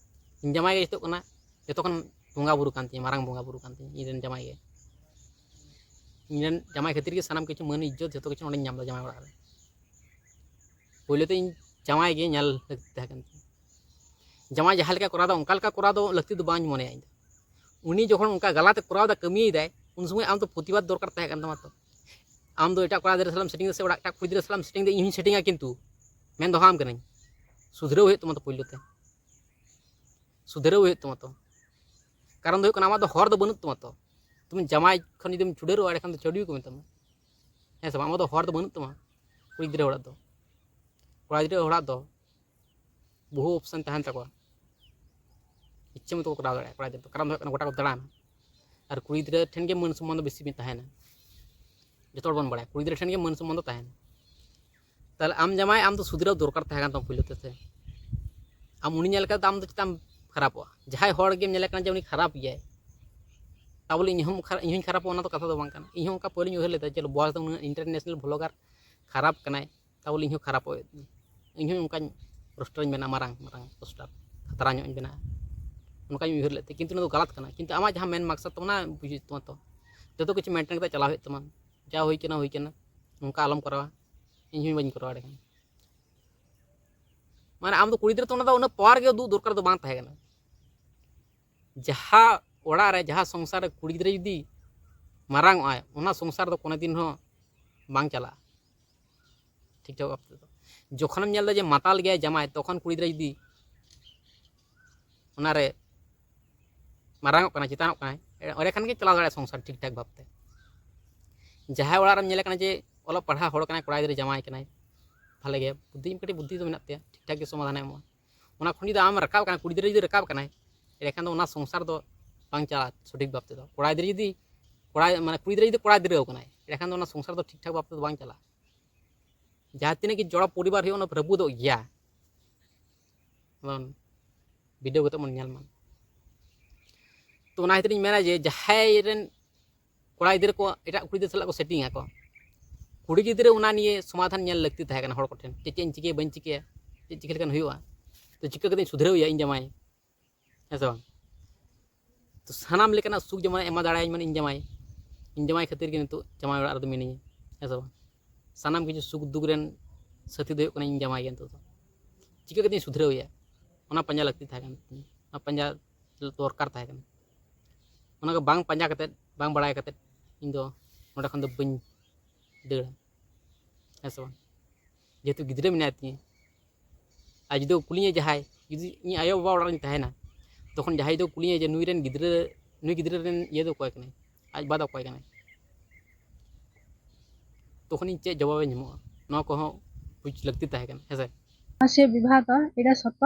ᱤᱧ ᱡᱟᱢᱟᱭ ᱜᱮ ᱡᱷᱚᱛᱚ ᱠᱟᱱᱟ, ᱡᱷᱚᱛᱚ ᱠᱷᱚᱱ ᱵᱚᱸᱜᱟ ᱵᱩᱨᱩ ᱠᱟᱱ ᱛᱤᱧᱟᱹ, ᱢᱟᱨᱟᱝ ᱵᱚᱸᱜᱟ ᱵᱩᱨᱩ ᱠᱟᱱ ᱛᱤᱧᱟᱹ ᱤᱧ ᱨᱮᱱ ᱡᱟᱢᱟᱭ ᱜᱮ᱾ ᱤᱧ ᱨᱮᱱ ᱡᱟᱢᱟᱭ ᱠᱷᱟᱹᱛᱤᱨ ᱜᱮ ᱥᱟᱱᱟᱢ ᱠᱤᱪᱷᱩ ᱢᱟᱹᱱ ᱤᱡᱽᱡᱚᱛ ᱡᱷᱚᱛᱚ ᱠᱤᱪᱷᱩ ᱱᱚᱰᱮᱧ ᱧᱟᱢ ᱮᱫᱟ ᱡᱟᱢᱟᱭ ᱚᱲᱟᱜ ᱨᱮ᱾ ᱯᱳᱭᱞᱳ ᱛᱮ ᱤᱧ ᱡᱟᱢᱟᱭ ᱜᱮ ᱧᱮᱞ ᱞᱟᱹᱠᱛᱤ ᱛᱟᱦᱮᱸ ᱠᱟᱱ ᱛᱤᱧᱟᱹ᱾ ᱡᱟᱢᱟᱭ ᱡᱟᱦᱟᱸ ᱞᱮᱠᱟ ᱠᱚᱨᱟᱣ ᱮᱫᱟ ᱚᱱᱠᱟ ᱞᱮᱠᱟ ᱠᱚᱨᱟᱣ ᱫᱚ ᱞᱟᱹᱠᱛᱤ ᱫᱚ ᱵᱟᱹᱧ ᱢᱚᱱᱮᱭᱟ ᱤᱧ ᱫᱚ᱾ ᱩᱱᱤ ᱡᱚᱠᱷᱚᱱ ᱚᱱᱠᱟ ᱜᱟᱞᱟᱛ ᱮ ᱠᱚᱨᱟᱣ ᱮᱫᱟ, ᱠᱟᱹᱢᱤᱭᱮᱫᱟᱭ, ᱩᱱ ᱥᱚᱢᱚᱭ ᱟᱢ ᱫᱚ ᱯᱨᱚᱛᱤᱵᱟᱫ ᱫᱚᱨᱠᱟᱨ ᱛᱟᱦᱮᱸ ᱠᱟᱱ ᱛᱟᱢᱟ ᱛᱚ᱾ ᱟᱢ ᱫᱚ ᱮᱴᱟᱜ ᱠᱚᱲᱟ ᱜᱤᱫᱽᱨᱟᱹ ᱥᱟᱞᱟᱜ ᱮᱢ ᱥᱮᱴᱤᱝ ᱮᱫᱟ ᱥᱮ ᱚᱲᱟᱜ ᱮᱴᱟᱜ ᱠᱩᱲᱤ ᱜᱤᱫᱽᱨᱟᱹ ᱥᱟᱞᱟᱜ ᱮᱢ ᱥᱮᱴᱤᱝ ᱮᱫᱟ, ᱤᱧ ᱦᱚᱸᱧ ᱥᱮᱴᱤᱝᱟ, ᱠᱤᱱᱛᱩ ᱢᱮᱱ ᱫᱚᱦᱚ ᱟᱢ ᱠᱟᱹᱱᱟᱹᱧ, ᱥᱩᱫᱷᱨᱟᱹᱣ ᱦᱩᱭᱩᱜ ᱛᱟᱢᱟ ᱛᱚ ᱯᱳᱭᱞᱳ ᱛᱮ᱾ ᱥᱩᱫᱷᱨᱟᱹᱣ ᱦᱩᱭᱩᱜ ᱛᱟᱢᱟ ᱛᱚ᱾ ᱠᱟᱨᱚᱱ ᱫᱚ ᱦᱩᱭᱩᱜ ᱠᱟᱱᱟ, ᱟᱢᱟᱜ ᱫᱚ ᱦᱚᱨ ᱫᱚ ᱵᱟᱹᱱᱩᱜ ᱛᱟᱢᱟ ᱛᱚ᱾ ᱛᱩᱢ ᱡᱟᱢᱟᱭ ᱠᱷᱚᱱ ᱡᱩᱫᱤᱢ ᱪᱷᱩᱰᱟᱹᱨᱚᱜᱼᱟ, ᱮᱸᱰᱮᱠᱷᱟᱱ ᱫᱚ ᱪᱷᱟᱹᱰᱣᱤ ᱠᱚ ᱢᱮᱛᱟᱢᱟ, ᱦᱮᱸ ᱥᱮ ᱵᱟᱝ? ᱟᱢᱟᱜ ᱫᱚ ᱦᱚᱨ ᱫᱚ ᱵᱟᱹᱱᱩᱜ ᱛᱟᱢᱟ᱾ ᱠᱩᱲᱤ ᱜᱤᱫᱽᱨᱟᱹ ᱚᱲᱟᱜ ᱫᱚ, ᱠᱚᱲᱟ ᱜᱤᱫᱽᱨᱟᱹ ᱚᱲᱟᱜ ᱫᱚ ᱵᱚᱦᱩ ᱚᱯᱥᱮᱱ ᱛᱟᱦᱮᱱ ᱛᱟᱠᱚᱣᱟ᱾ ᱤᱪᱪᱷᱟᱹ ᱢᱚᱛᱚ ᱠᱚ ᱠᱚᱨᱟᱣ ᱫᱟᱲᱮᱭᱟᱜᱼᱟ ᱠᱚᱲᱟ ᱜᱤᱫᱽᱨᱟᱹ ᱫᱚ, ᱠᱟᱨᱚᱱ ᱫᱚ ᱦᱩᱭᱩᱜ ᱠᱟᱱᱟ ᱜᱚᱴᱟ ᱠᱚ ᱫᱟᱬᱟᱱᱟ᱾ ᱟᱨ ᱠᱩᱲᱤ ᱜᱤᱫᱽᱨᱟᱹ ᱴᱷᱮᱱ ᱜᱮ ᱢᱟᱹᱱ ᱥᱚᱢᱢᱟᱱ ᱫᱚ ᱵᱮᱥᱤ ᱛᱟᱦᱮᱱᱟ᱾ ᱡᱚᱛᱚ ᱦᱚᱲ ᱵᱚᱱ ᱵᱟᱲᱟᱭᱟ, ᱠᱩᱲᱤ ᱜᱤᱫᱽᱨᱟᱹ ᱴᱷᱮᱱ ᱜᱮ ᱢᱟᱹᱱ ᱥᱚᱢᱢᱟᱱ ᱫᱚ ᱛᱟᱦᱮᱱᱟ᱾ ᱛᱟᱦᱚᱞᱮ ᱟᱢ ᱡᱟᱢᱟᱭ, ᱟᱢ ᱫᱚ ᱥᱩᱫᱷᱨᱟᱹᱣ ᱫᱚᱨᱠᱟᱨ ᱛᱟᱦᱮᱸ ᱠᱟᱱ ᱛᱟᱢᱟ ᱯᱳᱭᱞᱳ ᱛᱮ ᱥᱮ᱾ ᱟᱢ ᱩᱱᱤ ᱧᱮᱞ ᱠᱟᱛᱮ ᱟᱢ ᱫᱚ ᱪᱮᱫᱟᱜ ᱮᱢ ᱠᱷᱟᱨᱟᱯᱚᱜᱼᱟ? ᱡᱟᱦᱟᱸᱭ ᱦᱚᱲ ᱜᱮᱢ ᱧᱮᱞᱮ ᱠᱟᱱᱟ ᱡᱮ ᱩᱱᱤ ᱠᱷᱟᱨᱟᱯ ᱜᱮᱭᱟᱭ, ᱛᱟᱵᱚᱞᱮ ᱤᱧ ᱦᱚᱸ ᱠᱷᱟᱨᱟ-, ᱤᱧ ᱦᱚᱸᱧ ᱠᱷᱟᱨᱟᱯᱚᱜᱼᱟ, ᱚᱱᱟ ᱫᱚ ᱠᱟᱛᱷᱟ ᱫᱚ ᱵᱟᱝ ᱠᱟᱱᱟ᱾ ᱤᱧ ᱦᱚᱸ ᱚᱱᱠᱟ ᱯᱳᱭᱞᱳᱧ ᱩᱭᱦᱟᱹᱨ ᱞᱮᱫᱟ, ᱪᱚᱞᱚ ᱵᱚᱭᱮᱥ ᱫᱚ ᱩᱱᱟᱹᱜ international vlogger ᱠᱷᱟᱨᱟᱯ ᱠᱟᱱᱟᱭ, ᱛᱟᱵᱚᱞᱮ ᱤᱧ ᱦᱚᱸ ᱠᱷᱟᱨᱟᱯᱚᱜ ᱤᱧ ᱦᱚᱸ ᱚᱱᱠᱟᱧ ᱨᱳᱥᱴᱟᱨᱤᱧ ᱵᱮᱱᱟᱜᱼᱟ, ᱢᱟᱨᱟᱝ ᱢᱟᱨᱟᱝ ᱨᱳᱥᱴᱟᱨ, ᱠᱷᱟᱛᱨᱟ ᱧᱚᱜ ᱤᱧ ᱵᱮᱱᱟᱜᱼᱟ, ᱚᱱᱠᱟᱧ ᱩᱭᱦᱟᱹᱨ ᱞᱮᱫ ᱛᱮ᱾ ᱠᱤᱱᱛᱩ ᱚᱱᱟ ᱫᱚ ᱜᱟᱞᱟᱛ ᱠᱟᱱᱟ᱾ ᱠᱤᱱᱛᱩ ᱟᱢᱟᱜ ᱡᱟᱦᱟᱸ ᱢᱮᱱ ᱢᱟᱠᱥᱟᱫ ᱛᱟᱢ, ᱚᱱᱟ ᱵᱩᱡᱽ ᱦᱩᱭᱩᱜ ᱛᱟᱢᱟ ᱛᱚ᱾ ᱡᱚᱛᱚ ᱠᱤᱪᱷᱩ ᱢᱮᱱᱴᱮᱱ ᱠᱟᱛᱮ ᱪᱟᱞᱟᱣ ᱦᱩᱭᱩᱜ ᱛᱟᱢᱟ᱾ ᱡᱟ ᱦᱩᱭ ᱠᱟᱱᱟ, ᱦᱩᱭ ᱠᱟᱱᱟ, ᱱᱚᱝᱠᱟ ᱟᱞᱚᱢ ᱠᱚᱨᱟᱣᱟ, ᱤᱧ ᱦᱚᱸ ᱵᱟᱹᱧ ᱠᱚᱨᱟᱣ ᱫᱟᱲᱮᱭᱟᱜ ᱠᱟᱱᱟ᱾ ᱢᱟᱱᱮ ᱟᱢ ᱫᱚ ᱠᱩᱲᱤ ᱜᱤᱫᱽᱨᱟᱹ ᱛᱚ ᱚᱱᱟ ᱫᱚ ᱩᱱᱟᱹᱜ ᱯᱟᱣᱟᱨ ᱜᱮ ᱩᱫᱩᱜ ᱫᱚᱨᱠᱟᱨ ᱫᱚ ᱵᱟᱝ ᱛᱟᱦᱮᱸ ᱠᱟᱱᱟ᱾ ᱡᱟᱦᱟᱸ ᱚᱲᱟᱜ ᱨᱮ, ᱡᱟᱦᱟᱸ ᱥᱚᱝᱥᱟᱨ ᱨᱮ ᱠᱩᱲᱤ ᱜᱤᱫᱽᱨᱟᱹ ᱡᱩᱫᱤ ᱢᱟᱨᱟᱝ ᱚᱜᱼᱟᱭ, ᱚᱱᱟ ᱥᱚᱝᱥᱟᱨ ᱫᱚ ᱠᱳᱱᱳ ᱫᱤᱱ ᱦᱚᱸ ᱵᱟᱝ ᱪᱟᱞᱟᱜᱼᱟ ᱴᱷᱤᱠ ᱴᱷᱟᱠ ᱵᱷᱟᱵ ᱛᱮᱫᱚ᱾ ᱡᱚᱠᱷᱚᱱᱮᱢ ᱧᱮᱞ ᱮᱫᱟ ᱡᱮ ᱢᱟᱛᱟᱞ ᱜᱮᱭᱟᱭ ᱡᱟᱢᱟᱭ, ᱛᱚᱠᱷᱚᱱ ᱠᱩᱲᱤ ᱜᱤᱫᱽᱨᱟᱹ ᱡᱩᱫᱤ ᱚᱱᱟᱨᱮ ᱢᱟᱨᱟᱝᱚᱜ ᱠᱟᱱᱟᱭ, ᱪᱮᱛᱟᱱᱚᱜ ᱠᱟᱱᱟᱭ, ᱚᱸᱰᱮ ᱠᱷᱟᱱ ᱜᱮ ᱪᱟᱞᱟᱣ ᱫᱟᱲᱮᱭᱟᱜᱼᱟ ᱥᱚᱝᱥᱟᱨ ᱴᱷᱤᱠ ᱴᱷᱟᱠ ᱵᱷᱟᱵ ᱛᱮ᱾ ᱡᱟᱦᱟᱸᱭ ᱚᱲᱟᱜ ᱨᱮᱢ ᱧᱮᱞᱮ ᱠᱟᱱᱟ ᱡᱮ ᱚᱞᱚᱜ ᱯᱟᱲᱦᱟᱣ ᱦᱚᱲ ᱠᱟᱱᱟᱭ, ᱠᱚᱲᱟ ᱜᱤᱫᱽᱨᱟᱹ ᱡᱟᱢᱟᱭ ᱠᱟᱱᱟᱭ, ᱵᱷᱟᱞᱮ ᱜᱮ ᱵᱩᱫᱽᱫᱷᱤ, ᱠᱟᱹᱴᱤᱡ ᱵᱩᱫᱽᱫᱷᱤ ᱫᱚ ᱢᱮᱱᱟᱜ ᱛᱟᱭᱟ, ᱴᱷᱤᱠ ᱴᱷᱟᱠ ᱜᱮ ᱥᱚᱢᱟᱫᱷᱟᱱᱮ ᱮᱢᱚᱜᱼᱟ᱾ ᱚᱱᱟ ᱠᱷᱚᱱ ᱡᱩᱫᱤ ᱟᱢ ᱨᱟᱠᱟᱵ ᱠᱟᱱᱟ, ᱠᱩᱲᱤ ᱜᱤᱫᱽᱨᱟᱹ ᱡᱩᱫᱤ ᱨᱟᱠᱟᱵ ᱠᱟᱱᱟᱭ, ᱮᱸᱰᱮᱠᱷᱟᱱ ᱫᱚ ᱚᱱᱟ ᱥᱚᱝᱥᱟᱨ ᱫᱚ ᱵᱟᱝ ᱪᱟᱞᱟᱜᱼᱟ ᱥᱚᱴᱷᱤᱠ ᱵᱷᱟᱵ ᱛᱮᱫᱚ᱾ ᱠᱚᱲᱟ ᱜᱤᱫᱽᱨᱟᱹ ᱡᱩᱫᱤ ᱠᱚᱲᱟ, ᱢᱟᱱᱮ ᱠᱩᱲᱤ ᱜᱤᱫᱽᱨᱟᱹ ᱡᱩᱫᱤ ᱠᱚᱲᱟ ᱜᱤᱫᱽᱨᱟᱹ ᱠᱟᱱᱟᱭ, ᱮᱸᱰᱮᱠᱷᱟᱱ ᱫᱚ ᱚᱱᱟ ᱥᱚᱝᱥᱟᱨ ᱫᱚ ᱴᱷᱤᱠ ᱴᱷᱟᱠ ᱵᱷᱟᱵ ᱛᱮᱫᱚ ᱵᱟᱝ ᱪᱟᱞᱟᱜᱼᱟ᱾ ᱡᱟᱦᱟᱸ ᱛᱤᱱᱟᱹᱜ ᱜᱮ ᱡᱚᱲᱟ ᱯᱚᱨᱤᱵᱟᱨ ᱦᱩᱭᱩᱜ, ᱚᱱᱟ ᱨᱟᱹᱯᱩᱫᱚᱜ ᱜᱮᱭᱟ᱾ ᱵᱚᱱ ᱵᱤᱰᱟᱹᱣ ᱠᱟᱛᱮ ᱵᱚᱱ ᱧᱮᱞ ᱢᱟ᱾ ᱛᱚ ᱚᱱᱟ ᱠᱷᱟᱹᱛᱤᱨ ᱤᱧ ᱢᱮᱱᱟ ᱡᱮ ᱡᱟᱦᱟᱸᱭ ᱨᱮᱱ ᱠᱚᱲᱟ ᱜᱤᱫᱽᱨᱟᱹ ᱠᱚ ᱮᱴᱟᱜ ᱠᱩᱲᱤ ᱜᱤᱫᱽᱨᱟᱹ ᱥᱟᱞᱟᱜ ᱠᱚ ᱥᱮᱴᱤᱝ ᱟᱠᱚ, ᱠᱩᱲᱤ ᱜᱤᱫᱽᱨᱟᱹ ᱚᱱᱟ ᱱᱤᱭᱮ ᱥᱚᱢᱟᱫᱷᱟᱱ ᱧᱮᱞ ᱞᱟᱹᱠᱛᱤ ᱛᱟᱦᱮᱸ ᱠᱟᱱᱟ ᱦᱚᱲ ᱠᱚᱴᱷᱮᱱ, ᱡᱮ ᱪᱮᱫ ᱤᱧ ᱪᱤᱠᱟᱹᱭᱟ, ᱵᱟᱹᱧ ᱪᱤᱠᱟᱹᱭᱟ, ᱪᱮᱫ ᱪᱤᱠᱟᱹ ᱞᱮᱠᱷᱟᱱ ᱦᱩᱭᱩᱜᱼᱟ, ᱛᱚ ᱪᱤᱠᱟᱹ ᱠᱟᱛᱮᱧ ᱥᱩᱫᱷᱨᱟᱹᱣ ᱮᱭᱟ ᱤᱧ ᱡᱟᱢᱟᱭ, ᱦᱮᱸ ᱥᱮ ᱵᱟᱝ? ᱛᱚ ᱥᱟᱱᱟᱢ ᱞᱮᱠᱟᱱᱟᱜ ᱥᱩᱠ ᱡᱮᱢᱚᱱ ᱮᱢᱟ ᱫᱟᱲᱮᱭᱟᱹᱧ ᱢᱟ ᱤᱧ ᱡᱟᱢᱟᱭ, ᱤᱧ ᱡᱟᱢᱟᱭ ᱠᱷᱟᱹᱛᱤᱨ ᱜᱮ ᱱᱤᱛᱚᱜ ᱡᱟᱢᱟᱭ ᱚᱲᱟᱜ ᱨᱮᱫᱚ ᱢᱤᱱᱟᱹᱧᱟ, ᱦᱮᱸ ᱥᱮ ᱵᱟᱝ? ᱥᱟᱱᱟᱢ ᱠᱤᱪᱷᱩ ᱥᱩᱠ ᱫᱩᱠ ᱨᱮᱱ ᱥᱟᱹᱛᱷᱤ ᱫᱚ ᱦᱩᱭᱩᱜ ᱠᱟᱱᱟ ᱤᱧ ᱡᱟᱢᱟᱭ ᱜᱮ᱾ ᱱᱤᱛᱚᱜ ᱫᱚ ᱪᱤᱠᱟᱹ ᱠᱟᱛᱮᱧ ᱥᱩᱫᱷᱨᱟᱹᱣ ᱮᱭᱟ, ᱚᱱᱟ ᱯᱟᱸᱡᱟ ᱞᱟᱹᱠᱛᱤ ᱛᱟᱦᱮᱸ ᱠᱟᱱ ᱛᱤᱧᱟᱹ, ᱚᱱᱟ ᱯᱟᱸᱡᱟ ᱫᱚᱨᱠᱟᱨ ᱛᱟᱦᱮᱸ ᱠᱟᱱᱟ᱾ ᱚᱱᱟ ᱠᱚ ᱵᱟᱝ ᱯᱟᱸᱡᱟ ᱠᱟᱛᱮᱫ, ᱵᱟᱝ ᱵᱟᱲᱟᱭ ᱠᱟᱛᱮᱫ ᱤᱧ ᱫᱚ ᱱᱚᱸᱰᱮ ᱠᱷᱚᱱ ᱫᱚ ᱵᱟᱹᱧ ᱫᱟᱹᱲᱟ, ᱦᱮᱸ ᱥᱮ ᱵᱟᱝ? ᱡᱮᱦᱮᱛᱩ ᱜᱤᱫᱽᱨᱟᱹ ᱢᱮᱱᱟᱭ ᱛᱤᱧᱟᱹ, ᱟᱨ ᱡᱩᱫᱤ ᱠᱩᱞᱤᱧᱟᱭ ᱡᱟᱦᱟᱸᱭ, ᱡᱩᱫᱤ ᱤᱧ ᱟᱭᱳᱼᱵᱟᱵᱟ ᱚᱲᱟᱜ ᱨᱤᱧ ᱛᱟᱦᱮᱱᱟ, ᱛᱚᱠᱷᱚᱱ ᱡᱟᱦᱟᱸᱭ ᱡᱩᱫᱤ ᱠᱩᱞᱤᱧᱟᱭ ᱡᱮ ᱱᱩᱭ ᱨᱮᱱ ᱜᱤᱫᱽᱨᱟᱹ, ᱱᱩᱭ ᱜᱤᱫᱽᱨᱟᱹ ᱨᱮᱱ ᱤᱭᱟᱹ ᱫᱚ ᱚᱠᱚᱭ ᱠᱟᱱᱟᱭ, ᱟᱡ ᱵᱟᱵᱟ ᱫᱚ ᱚᱠᱚᱭ ᱠᱟᱱᱟᱭ, ᱛᱚᱠᱷᱚᱱ ᱤᱧ ᱪᱮᱫ ᱡᱚᱵᱟᱵ ᱤᱧ ᱮᱢᱚᱜᱼᱟ? ᱱᱚᱣᱟ ᱠᱚᱦᱚᱸ ᱵᱩᱡᱽ ᱞᱟᱹᱠᱛᱤ ᱛᱟᱦᱮᱸ ᱠᱟᱱᱟ, ᱦᱮᱸ ᱥᱮ? ସେ ବିବାହ ତ ଏଇଟା ସତ,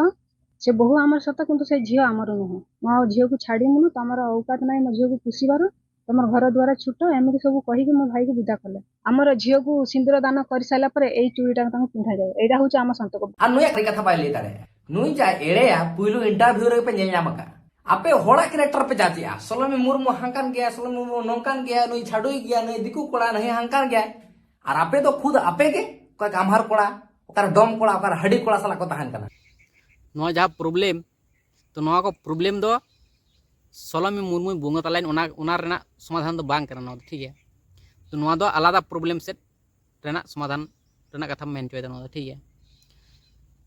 ସେ ବୋହୂ ଆମର ସତ, କିନ୍ତୁ ସେ ଝିଅ ଆମର ନୁହଁ। ମୁଁ ଆଉ ଝିଅକୁ ଛାଡ଼ିବୁନୁ, ତମର ଔକାତ ନାହିଁ ମୋ ଝିଅକୁ ପୋଷିବାର, ତମର ଘର ଦ୍ୱାର ଛୋଟ, ଏମିତି ସବୁ କହିକି ମୋ ଭାଇକୁ ବିଦା କଲେ। ଆମର ଝିଅକୁ ସିନ୍ଦୁର ଦାନ କରିସାରିଲା ପରେ ଏଇ ଚୁଡ଼ିଟା ତାଙ୍କୁ ପିନ୍ଧାଯାଏ। ଏଇଟା ହଉଛି ଆମ ସନ୍ତକ। ᱟᱨ ᱱᱩᱭᱟᱜ ᱥᱟᱹᱨᱤ ᱠᱟᱛᱷᱟ ᱵᱟᱭ ᱞᱟᱹᱭ ᱫᱟᱲᱮᱭᱟᱜᱼᱟ᱾ ᱱᱩᱭ ᱡᱟ ᱮᱲᱮᱭᱟ, ᱯᱩᱭᱞᱩ ᱤᱱᱴᱟᱨᱵᱷᱤᱭᱩ ᱨᱮᱜᱮ ᱯᱮ ᱧᱮᱞ ᱧᱟᱢ ᱟᱠᱟᱫᱼᱟ᱾ ᱟᱯᱮ ᱦᱚᱲᱟᱜ ᱠᱮᱨᱮᱠᱴᱟᱨ ᱯᱮ ᱡᱟᱡᱮᱜᱼᱟ, ᱥᱚᱞᱚᱢᱤ ᱢᱩᱨᱢᱩ ᱦᱟᱝᱠᱟᱱ ᱜᱮᱭᱟ, ᱥᱚᱞᱚᱢᱤ ᱢᱩᱨᱢᱩ ᱱᱚᱝᱠᱟᱱ ᱜᱮᱭᱟ, ᱱᱩᱭ ᱪᱷᱟᱰᱩᱭ ᱜᱮᱭᱟ, ᱱᱩᱭ ᱫᱤᱠᱩ ᱠᱚᱲᱟ, ᱱᱩᱭ ᱦᱟᱝᱠᱟᱱ ᱜᱮᱭᱟ᱾ ᱟᱨ ᱟᱯᱮ ᱫᱚ ᱠᱷᱩᱫ ᱟᱯᱮ ᱜᱮ ᱚᱠᱟ ᱠᱟᱢᱦᱟᱨ ᱠᱚᱲᱟ, ᱚᱠᱟᱨᱮ ᱰᱚᱢ ᱠᱚᱲᱟ, ᱚᱠᱟᱨᱮ ᱦᱟᱹᱰᱤ ᱠᱚᱲᱟ ᱥᱟᱞᱟᱜ ᱠᱚ ᱛᱟᱦᱮᱱ ᱠᱟᱱᱟ᱾ ᱱᱚᱣᱟ ᱡᱟᱦᱟᱸ ᱯᱨᱚᱵᱞᱮᱢ, ᱛᱚ ᱱᱚᱣᱟ ᱠᱚ ᱯᱨᱚᱵᱞᱮᱢ ᱫᱚ ᱥᱚᱞᱚᱢᱤ ᱢᱩᱨᱢᱩᱭ ᱵᱚᱸᱜᱟ ᱛᱟᱞᱟᱭᱮᱱ, ᱚᱱᱟ, ᱚᱱᱟ ᱨᱮᱱᱟᱜ ᱥᱚᱢᱟᱫᱷᱟᱱ ᱫᱚ ᱵᱟᱝ ᱠᱟᱱᱟ ᱱᱚᱣᱟ ᱫᱚ, ᱴᱷᱤᱠ ᱜᱮᱭᱟ? ᱛᱚ ᱱᱚᱣᱟ ᱫᱚ ᱟᱞᱟᱫᱟ ᱯᱨᱚᱵᱞᱮᱢ ᱥᱮᱫ ᱨᱮᱱᱟᱜ ᱥᱚᱢᱟᱫᱷᱟᱱ ᱨᱮᱱᱟᱜ ᱠᱟᱛᱷᱟᱢ ᱢᱮᱱ ᱦᱚᱪᱚᱭᱮᱫᱟ ᱱᱚᱣᱟ ᱫᱚ, ᱴᱷᱤᱠ ᱜᱮᱭᱟ?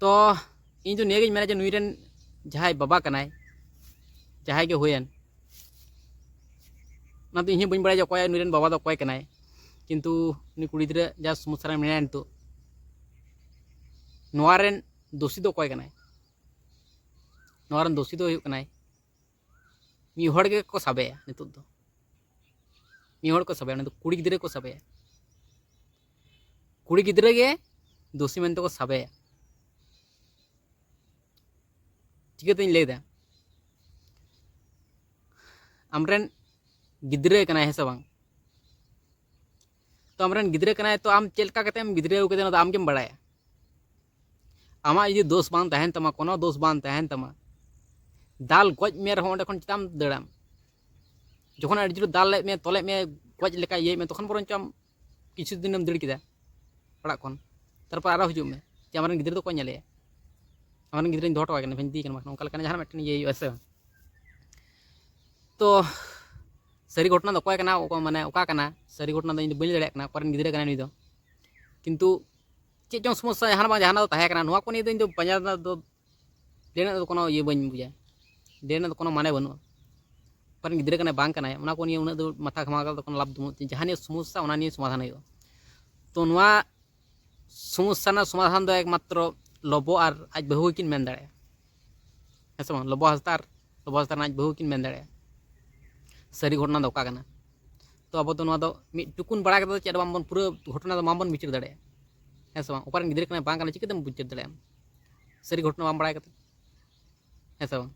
ᱛᱚ ᱤᱧ ᱫᱚ ᱱᱤᱭᱟᱹᱜᱤᱧ ᱢᱮᱱᱟ ᱡᱮ ᱱᱩᱭ ᱨᱮᱱ ᱡᱟᱦᱟᱸᱭ ᱵᱟᱵᱟ ᱠᱟᱱᱟᱭ, ᱡᱟᱦᱟᱸᱭ ᱜᱮ ᱦᱩᱭᱮᱱ, ᱚᱱᱟ ᱫᱚ ᱤᱧ ᱦᱚᱸ ᱵᱟᱹᱧ ᱵᱟᱲᱟᱭᱟ ᱡᱮ ᱚᱠᱚᱭ ᱱᱩᱭ ᱨᱮᱱ ᱵᱟᱵᱟ ᱫᱚ ᱚᱠᱚᱭ ᱠᱟᱱᱟᱭ, ᱠᱤᱱᱛᱩ ᱩᱱᱤ ᱠᱩᱲᱤ ᱜᱤᱫᱽᱨᱟᱹ ᱡᱟ ᱥᱚᱢᱚᱥᱥᱟ ᱨᱮ ᱢᱮᱱᱟᱭᱟ ᱱᱤᱛᱚᱜ, ᱱᱚᱣᱟ ᱨᱮᱱ ᱫᱳᱥᱤ ᱫᱚ ᱚᱠᱚᱭ ᱠᱟᱱᱟᱭ? ᱱᱚᱣᱟ ᱨᱮᱱ ᱫᱳᱥᱤ ᱫᱚ ᱦᱩᱭᱩᱜ ᱠᱟᱱᱟᱭ, ᱢᱤᱫ ᱦᱚᱲ ᱜᱮᱠᱚ ᱥᱟᱵᱮᱭᱟ ᱱᱤᱛᱚᱜ ᱫᱚ, ᱢᱤᱫ ᱦᱚᱲ ᱠᱚ ᱥᱟᱵᱮᱭᱟ, ᱩᱱᱤ ᱫᱚ ᱠᱩᱲᱤ ᱜᱤᱫᱽᱨᱟᱹ ᱠᱚ ᱥᱟᱵᱮᱭᱟ᱾ ᱠᱩᱲᱤ ᱜᱤᱫᱽᱨᱟᱹ ᱜᱮ ᱫᱳᱥᱤ ᱢᱮᱱᱛᱮ ᱠᱚ ᱥᱟᱵᱮᱭᱟ᱾ ᱪᱤᱠᱟᱹᱛᱤᱧ ᱞᱟᱹᱭᱫᱟ? ᱟᱢᱨᱮᱱ ᱜᱤᱫᱽᱨᱟᱹ ᱠᱟᱱᱟᱭ, ᱦᱮᱸ ᱥᱮ ᱵᱟᱝ? ᱛᱚ ᱟᱢᱨᱮᱱ ᱜᱤᱫᱽᱨᱟᱹ ᱠᱟᱱᱟᱭ, ᱛᱚ ᱟᱢ ᱪᱮᱫ ᱞᱮᱠᱟ ᱠᱟᱛᱮᱢ ᱜᱤᱫᱽᱨᱟᱹ ᱠᱟᱫᱮᱭᱟ, ᱚᱱᱟ ᱫᱚ ᱟᱢ ᱜᱮᱢ ᱵᱟᱲᱟᱭᱟ᱾ ᱟᱢᱟᱜ ᱡᱩᱫᱤ ᱫᱳᱥ ᱵᱟᱝ ᱛᱟᱦᱮᱱ ᱛᱟᱢᱟ, ᱠᱳᱱᱳ ᱫᱳᱥ ᱵᱟᱝ ᱛᱟᱦᱮᱱ ᱛᱟᱢᱟ, ᱫᱟᱞ ᱜᱚᱡ ᱢᱮ ᱨᱮᱦᱚᱸ ᱚᱸᱰᱮ ᱠᱷᱚᱱ ᱪᱮᱫᱟᱜ ᱮᱢ ᱫᱟᱹᱲᱟᱢ? ᱡᱚᱠᱷᱚᱱ ᱟᱹᱰᱤ ᱡᱳᱨ ᱫᱟᱞ ᱞᱮᱫ ᱢᱮ, ᱛᱚᱞᱮᱫ ᱢᱮ, ᱜᱚᱡ ᱞᱮᱠᱟ ᱤᱭᱟᱹᱭᱮᱫ ᱢᱮ, ᱛᱚᱠᱷᱚᱱ ᱵᱚᱨᱚᱝ ᱪᱚ ᱟᱢ ᱠᱤᱪᱷᱩ ᱫᱤᱱᱮᱢ ᱫᱟᱹᱲ ᱠᱮᱫᱟ ᱚᱲᱟᱜ ᱠᱷᱚᱱ, ᱛᱟᱨᱯᱚᱨ ᱟᱨᱚ ᱦᱤᱡᱩᱜ ᱢᱮ ᱡᱮ ᱟᱢᱨᱮᱱ ᱜᱤᱫᱽᱨᱟᱹ ᱫᱚ ᱚᱠᱚᱭ ᱧᱮᱞᱮᱭᱟ? ᱟᱢᱨᱮᱱ ᱜᱤᱫᱽᱨᱟᱹᱧ ᱫᱚᱦᱚ ᱦᱚᱴᱚ ᱠᱟᱭ ᱠᱟᱱᱟ, ᱵᱟᱹᱧ ᱤᱫᱤᱭᱮ ᱠᱟᱱᱟ, ᱵᱟᱠᱷᱟᱱ ᱚᱱᱠᱟ ᱞᱮᱠᱟᱱᱟᱜ ᱡᱟᱦᱟᱱᱟᱜ ᱢᱤᱫᱴᱮᱱ ᱤᱭᱟᱹ ᱦᱩᱭᱩᱜᱼᱟ ᱥᱮ ᱵᱟᱝ? ᱛᱚ ᱥᱟᱹᱨᱤ ᱜᱷᱚᱴᱚᱱᱟ ᱫᱚ ᱚᱠᱚᱭ ᱠᱟᱱᱟ, ᱚᱠᱚᱭ, ᱢᱟᱱᱮ ᱚᱠᱟ ᱠᱟᱱᱟ ᱥᱟᱹᱨᱤ ᱜᱷᱚᱴᱚᱱᱟ ᱫᱚ ᱤᱧ ᱫᱚ ᱵᱟᱹᱧ ᱞᱟᱹᱭ ᱫᱟᱲᱮᱭᱟᱜ ᱠᱟᱱᱟ, ᱚᱠᱚᱭ ᱨᱮᱱ ᱜᱤᱫᱽᱨᱟᱹ ᱠᱟᱱᱟᱭ ᱱᱩᱭ ᱫᱚ᱾ ᱠᱤᱱᱛᱩ ᱪᱮᱫ ᱪᱚᱝ ᱥᱚᱢᱚᱥᱥᱟ ᱡᱟᱦᱟᱱᱟᱜ ᱵᱟᱝ ᱡᱟᱦᱟᱱᱟᱜ ᱫᱚ ᱛᱟᱦᱮᱸ ᱠᱟᱱᱟ, ᱱᱚᱣᱟ ᱠᱚ ᱱᱤᱭᱮ ᱫᱚ ᱤᱧ ᱫᱚ ᱯᱟᱸᱡᱟ ᱨᱮᱱᱟᱜ ᱫᱚ, ᱞᱟᱹᱭ ᱨᱮᱱᱟᱜ ᱫᱚ ᱠᱳᱱᱳ ᱤᱭᱟᱹ ᱵᱟᱹᱧ ᱵᱩᱡᱟ, ᱞᱟᱹᱭ ᱨᱮᱱᱟᱜ ᱫᱚ ᱠᱳᱱᱳ ᱢᱟᱱᱮ ᱵᱟᱹᱱᱩᱜᱼᱟ᱾ ᱚᱠᱚᱭ ᱨᱮᱱ ᱜᱤᱫᱽᱨᱟᱹ ᱠᱟᱱᱟᱭ ᱵᱟᱝ ᱠᱟᱱᱟᱭ, ᱚᱱᱟ ᱠᱚ ᱱᱤᱭᱮ ᱩᱱᱟᱹᱜ ᱫᱚ ᱢᱟᱛᱷᱟ ᱜᱷᱟᱢᱟᱣ ᱠᱟᱛᱮ ᱠᱳᱱᱳ ᱞᱟᱵᱷ ᱫᱚ ᱵᱟᱹᱱᱩᱜ ᱛᱤᱧᱟ᱾ ᱡᱟᱦᱟᱸ ᱱᱤᱭᱮ ᱥᱚᱢᱚᱥᱥᱟ, ᱚᱱᱟ ᱱᱤᱭᱮ ᱥᱚᱢᱟᱫᱷᱟᱱ ᱦᱩᱭᱩᱜᱼᱟ᱾ ᱛᱚ ᱱᱚᱣᱟ ᱥᱚᱢᱚᱥᱥᱟ ᱨᱮᱱᱟᱜ ᱥᱚᱢᱟᱫᱷᱟᱱ ᱫᱚ ᱮᱠᱢᱟᱛᱨᱚ ᱞᱚᱵᱚ ᱟᱨ ᱟᱡ ᱵᱟᱹᱦᱩ ᱜᱮᱠᱤᱱ ᱢᱮᱱ ᱫᱟᱲᱮᱭᱟᱜᱼᱟ, ᱦᱮᱸ ᱥᱮ ᱵᱟᱝ? ᱞᱚᱵᱚ ᱦᱟᱸᱥᱫᱟ ᱟᱨ ᱞᱚᱵᱚ ᱦᱟᱸᱥᱫᱟ ᱨᱮᱱ ᱟᱡ ᱵᱟᱹᱦᱩ ᱜᱮᱠᱤᱱ ᱢᱮᱱ ᱫᱟᱲᱮᱭᱟᱜᱼᱟ ᱥᱟᱹᱨᱤ ᱜᱷᱚᱴᱚᱱᱟ ᱫᱚ ᱚᱠᱟ ᱠᱟᱱᱟ᱾ ᱛᱚ ᱟᱵᱚ ᱫᱚ ᱱᱚᱣᱟ ᱫᱚ ᱢᱤᱫ ᱴᱩᱠᱩᱱ ᱵᱟᱲᱟ ᱠᱟᱛᱮ ᱫᱚ ᱪᱮᱫ ᱦᱚᱸ ᱵᱟᱝᱵᱚᱱ, ᱯᱩᱨᱟᱹ ᱜᱷᱚᱴᱚᱱᱟ ᱫᱚ ᱵᱟᱝᱵᱚᱱ ᱵᱤᱪᱟᱹᱨ ᱫᱟᱲᱮᱭᱟᱜᱼᱟ, ᱦᱮᱸ ᱥᱮ ᱵᱟᱝ? ᱚᱠᱟᱨᱮᱱ ᱜᱤᱫᱽᱨᱟᱹ ᱠᱟᱱᱟᱭ ᱵᱟᱝ ᱠᱟᱱᱟᱭ ᱪᱤᱠᱟᱹᱛᱮᱢ ᱵᱤᱪᱟᱹᱨ ᱫᱟᱲᱮᱭᱟᱜᱼᱟ ᱥᱟᱹᱨᱤ ᱜᱷᱚᱴᱚᱱᱟ ᱵᱟᱢ ᱵᱟᱲᱟᱭ ᱠᱟᱛᱮ, ᱦᱮᱸ ᱥᱮ ᱵᱟᱝ?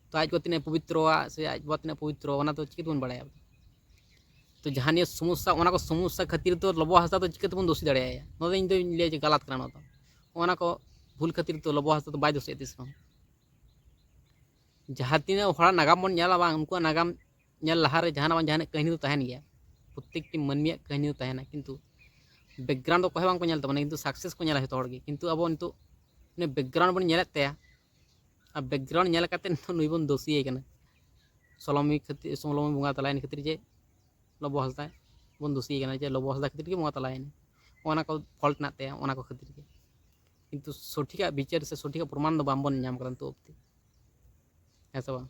ᱛᱚ ᱟᱡ ᱜᱚ ᱛᱤᱱᱟᱹᱜ ᱯᱚᱵᱤᱛᱨᱚᱣᱟ ᱥᱮ ᱟᱡ ᱵᱟᱵᱟ ᱛᱤᱱᱟᱹᱜ ᱯᱚᱵᱤᱛᱨᱚ, ᱚᱱᱟ ᱫᱚ ᱪᱤᱠᱟᱹ ᱛᱮᱵᱚᱱ ᱵᱟᱲᱟᱭᱟ ᱟᱵᱚ? ᱛᱚ ᱡᱟᱦᱟᱸ ᱱᱤᱭᱟᱹ ᱥᱚᱢᱚᱥᱥᱟ, ᱚᱱᱟ ᱠᱚ ᱥᱚᱢᱚᱥᱥᱟ ᱠᱷᱟᱹᱛᱤᱨ ᱫᱚ ᱞᱚᱵᱚ ᱦᱟᱸᱥᱫᱟ ᱫᱚ ᱪᱤᱠᱟᱹ ᱛᱮᱵᱚᱱ ᱫᱳᱥᱤ ᱫᱟᱲᱮᱭᱟᱭᱟ? ᱱᱚᱣᱟ ᱫᱚ ᱤᱧ ᱫᱚᱧ ᱞᱟᱹᱭᱟ ᱡᱮ ᱜᱟᱞᱟᱛ ᱠᱟᱱᱟ ᱱᱚᱣᱟ ᱫᱚ᱾ ᱚᱱᱟ ᱠᱚ ᱵᱷᱩᱞ ᱠᱷᱟᱹᱛᱤᱨ ᱫᱚ ᱞᱚᱵᱚ ᱦᱟᱸᱥᱫᱟ ᱫᱚ ᱵᱟᱭ ᱫᱳᱥᱤᱜᱼᱟ ᱛᱤᱥ ᱨᱮᱦᱚᱸ᱾ ᱡᱟᱦᱟᱸ ᱛᱤᱱᱟᱹᱜ ᱦᱚᱲᱟᱜ ᱱᱟᱜᱟᱢ ᱵᱚᱱ ᱧᱮᱞᱟ ᱵᱟᱝ, ᱩᱱᱠᱩᱣᱟᱜ ᱱᱟᱜᱟᱢ ᱧᱮᱞ ᱞᱟᱦᱟᱨᱮ ᱡᱟᱦᱟᱱᱟᱜ ᱵᱟᱝ ᱡᱟᱦᱟᱱᱟᱜ ᱠᱟᱹᱦᱱᱤ ᱫᱚ ᱛᱟᱦᱮᱱ ᱜᱮᱭᱟ᱾ ᱯᱨᱚᱛᱛᱮᱠᱴᱤ ᱢᱟᱹᱱᱢᱤᱭᱟᱜ ᱠᱟᱹᱦᱱᱤ ᱫᱚ ᱛᱟᱦᱮᱱᱟ, ᱠᱤᱱᱛᱩ ᱵᱮᱠᱜᱨᱟᱣᱩᱱᱰ ᱫᱚ ᱚᱠᱚᱭ ᱦᱚᱸ ᱵᱟᱝ ᱠᱚ ᱧᱮᱞ ᱛᱟᱵᱚᱱᱟ, ᱠᱤᱱᱛᱩ ᱥᱟᱠᱥᱮᱥ ᱠᱚ ᱧᱮᱞᱟ ᱡᱚᱛᱚ ᱦᱚᱲ ᱜᱮ᱾ ᱠᱤᱱᱛᱩ ᱟᱵᱚ ᱱᱤᱛᱚᱜ ᱩᱱᱤ ᱵᱮᱠᱜᱨᱟᱣᱩᱱᱰ ᱵᱚᱱ ᱧᱮᱞᱮᱫ ᱛᱟᱭᱟ, ᱟᱨ ᱵᱮᱠᱜᱨᱟᱣᱩᱱᱰ ᱧᱮᱞ ᱠᱟᱛᱮ ᱱᱤᱛᱚᱜ ᱱᱩᱭ ᱵᱚᱱ ᱫᱳᱥᱤᱭᱮ ᱠᱟᱱᱟ, ᱥᱚᱞᱚᱢᱤ ᱠᱷᱟᱹᱛᱤᱨ, ᱥᱚᱞᱚᱢᱤ ᱵᱚᱸᱜᱟ ᱛᱟᱞᱟᱭᱮᱱ ᱠᱷᱟᱹᱛᱤᱨ ᱡᱮ ᱞᱚᱵᱚ ᱦᱟᱸᱥᱫᱟ ᱵᱚᱱ ᱫᱳᱥᱤᱭᱮ ᱠᱟᱱᱟ ᱡᱮ ᱞᱚᱵᱚ ᱦᱟᱸᱥᱫᱟ ᱠᱷᱟᱹᱛᱤᱨ ᱜᱮ ᱵᱚᱸᱜᱟ ᱛᱟᱞᱟᱭᱮᱱᱟ, ᱚᱱᱟ ᱠᱚ ᱯᱷᱚᱞᱴ ᱢᱮᱱᱟᱜ ᱛᱟᱭᱟ, ᱚᱱᱟ ᱠᱚ ᱠᱷᱟᱹᱛᱤᱨ ᱜᱮ᱾ ᱠᱤᱱᱛᱩ ᱥᱚᱴᱷᱤᱠᱟᱜ ᱵᱤᱪᱟᱹᱨ ᱥᱮ ᱥᱚᱴᱷᱤᱠᱟᱜ ᱯᱨᱚᱢᱟᱱ ᱫᱚ ᱵᱟᱝᱵᱚᱱ ᱧᱟᱢ ᱠᱟᱫᱟ ᱱᱤᱛᱚᱜ ᱚᱵᱫᱤ, ᱦᱮᱸ ᱥᱮ ᱵᱟᱝ?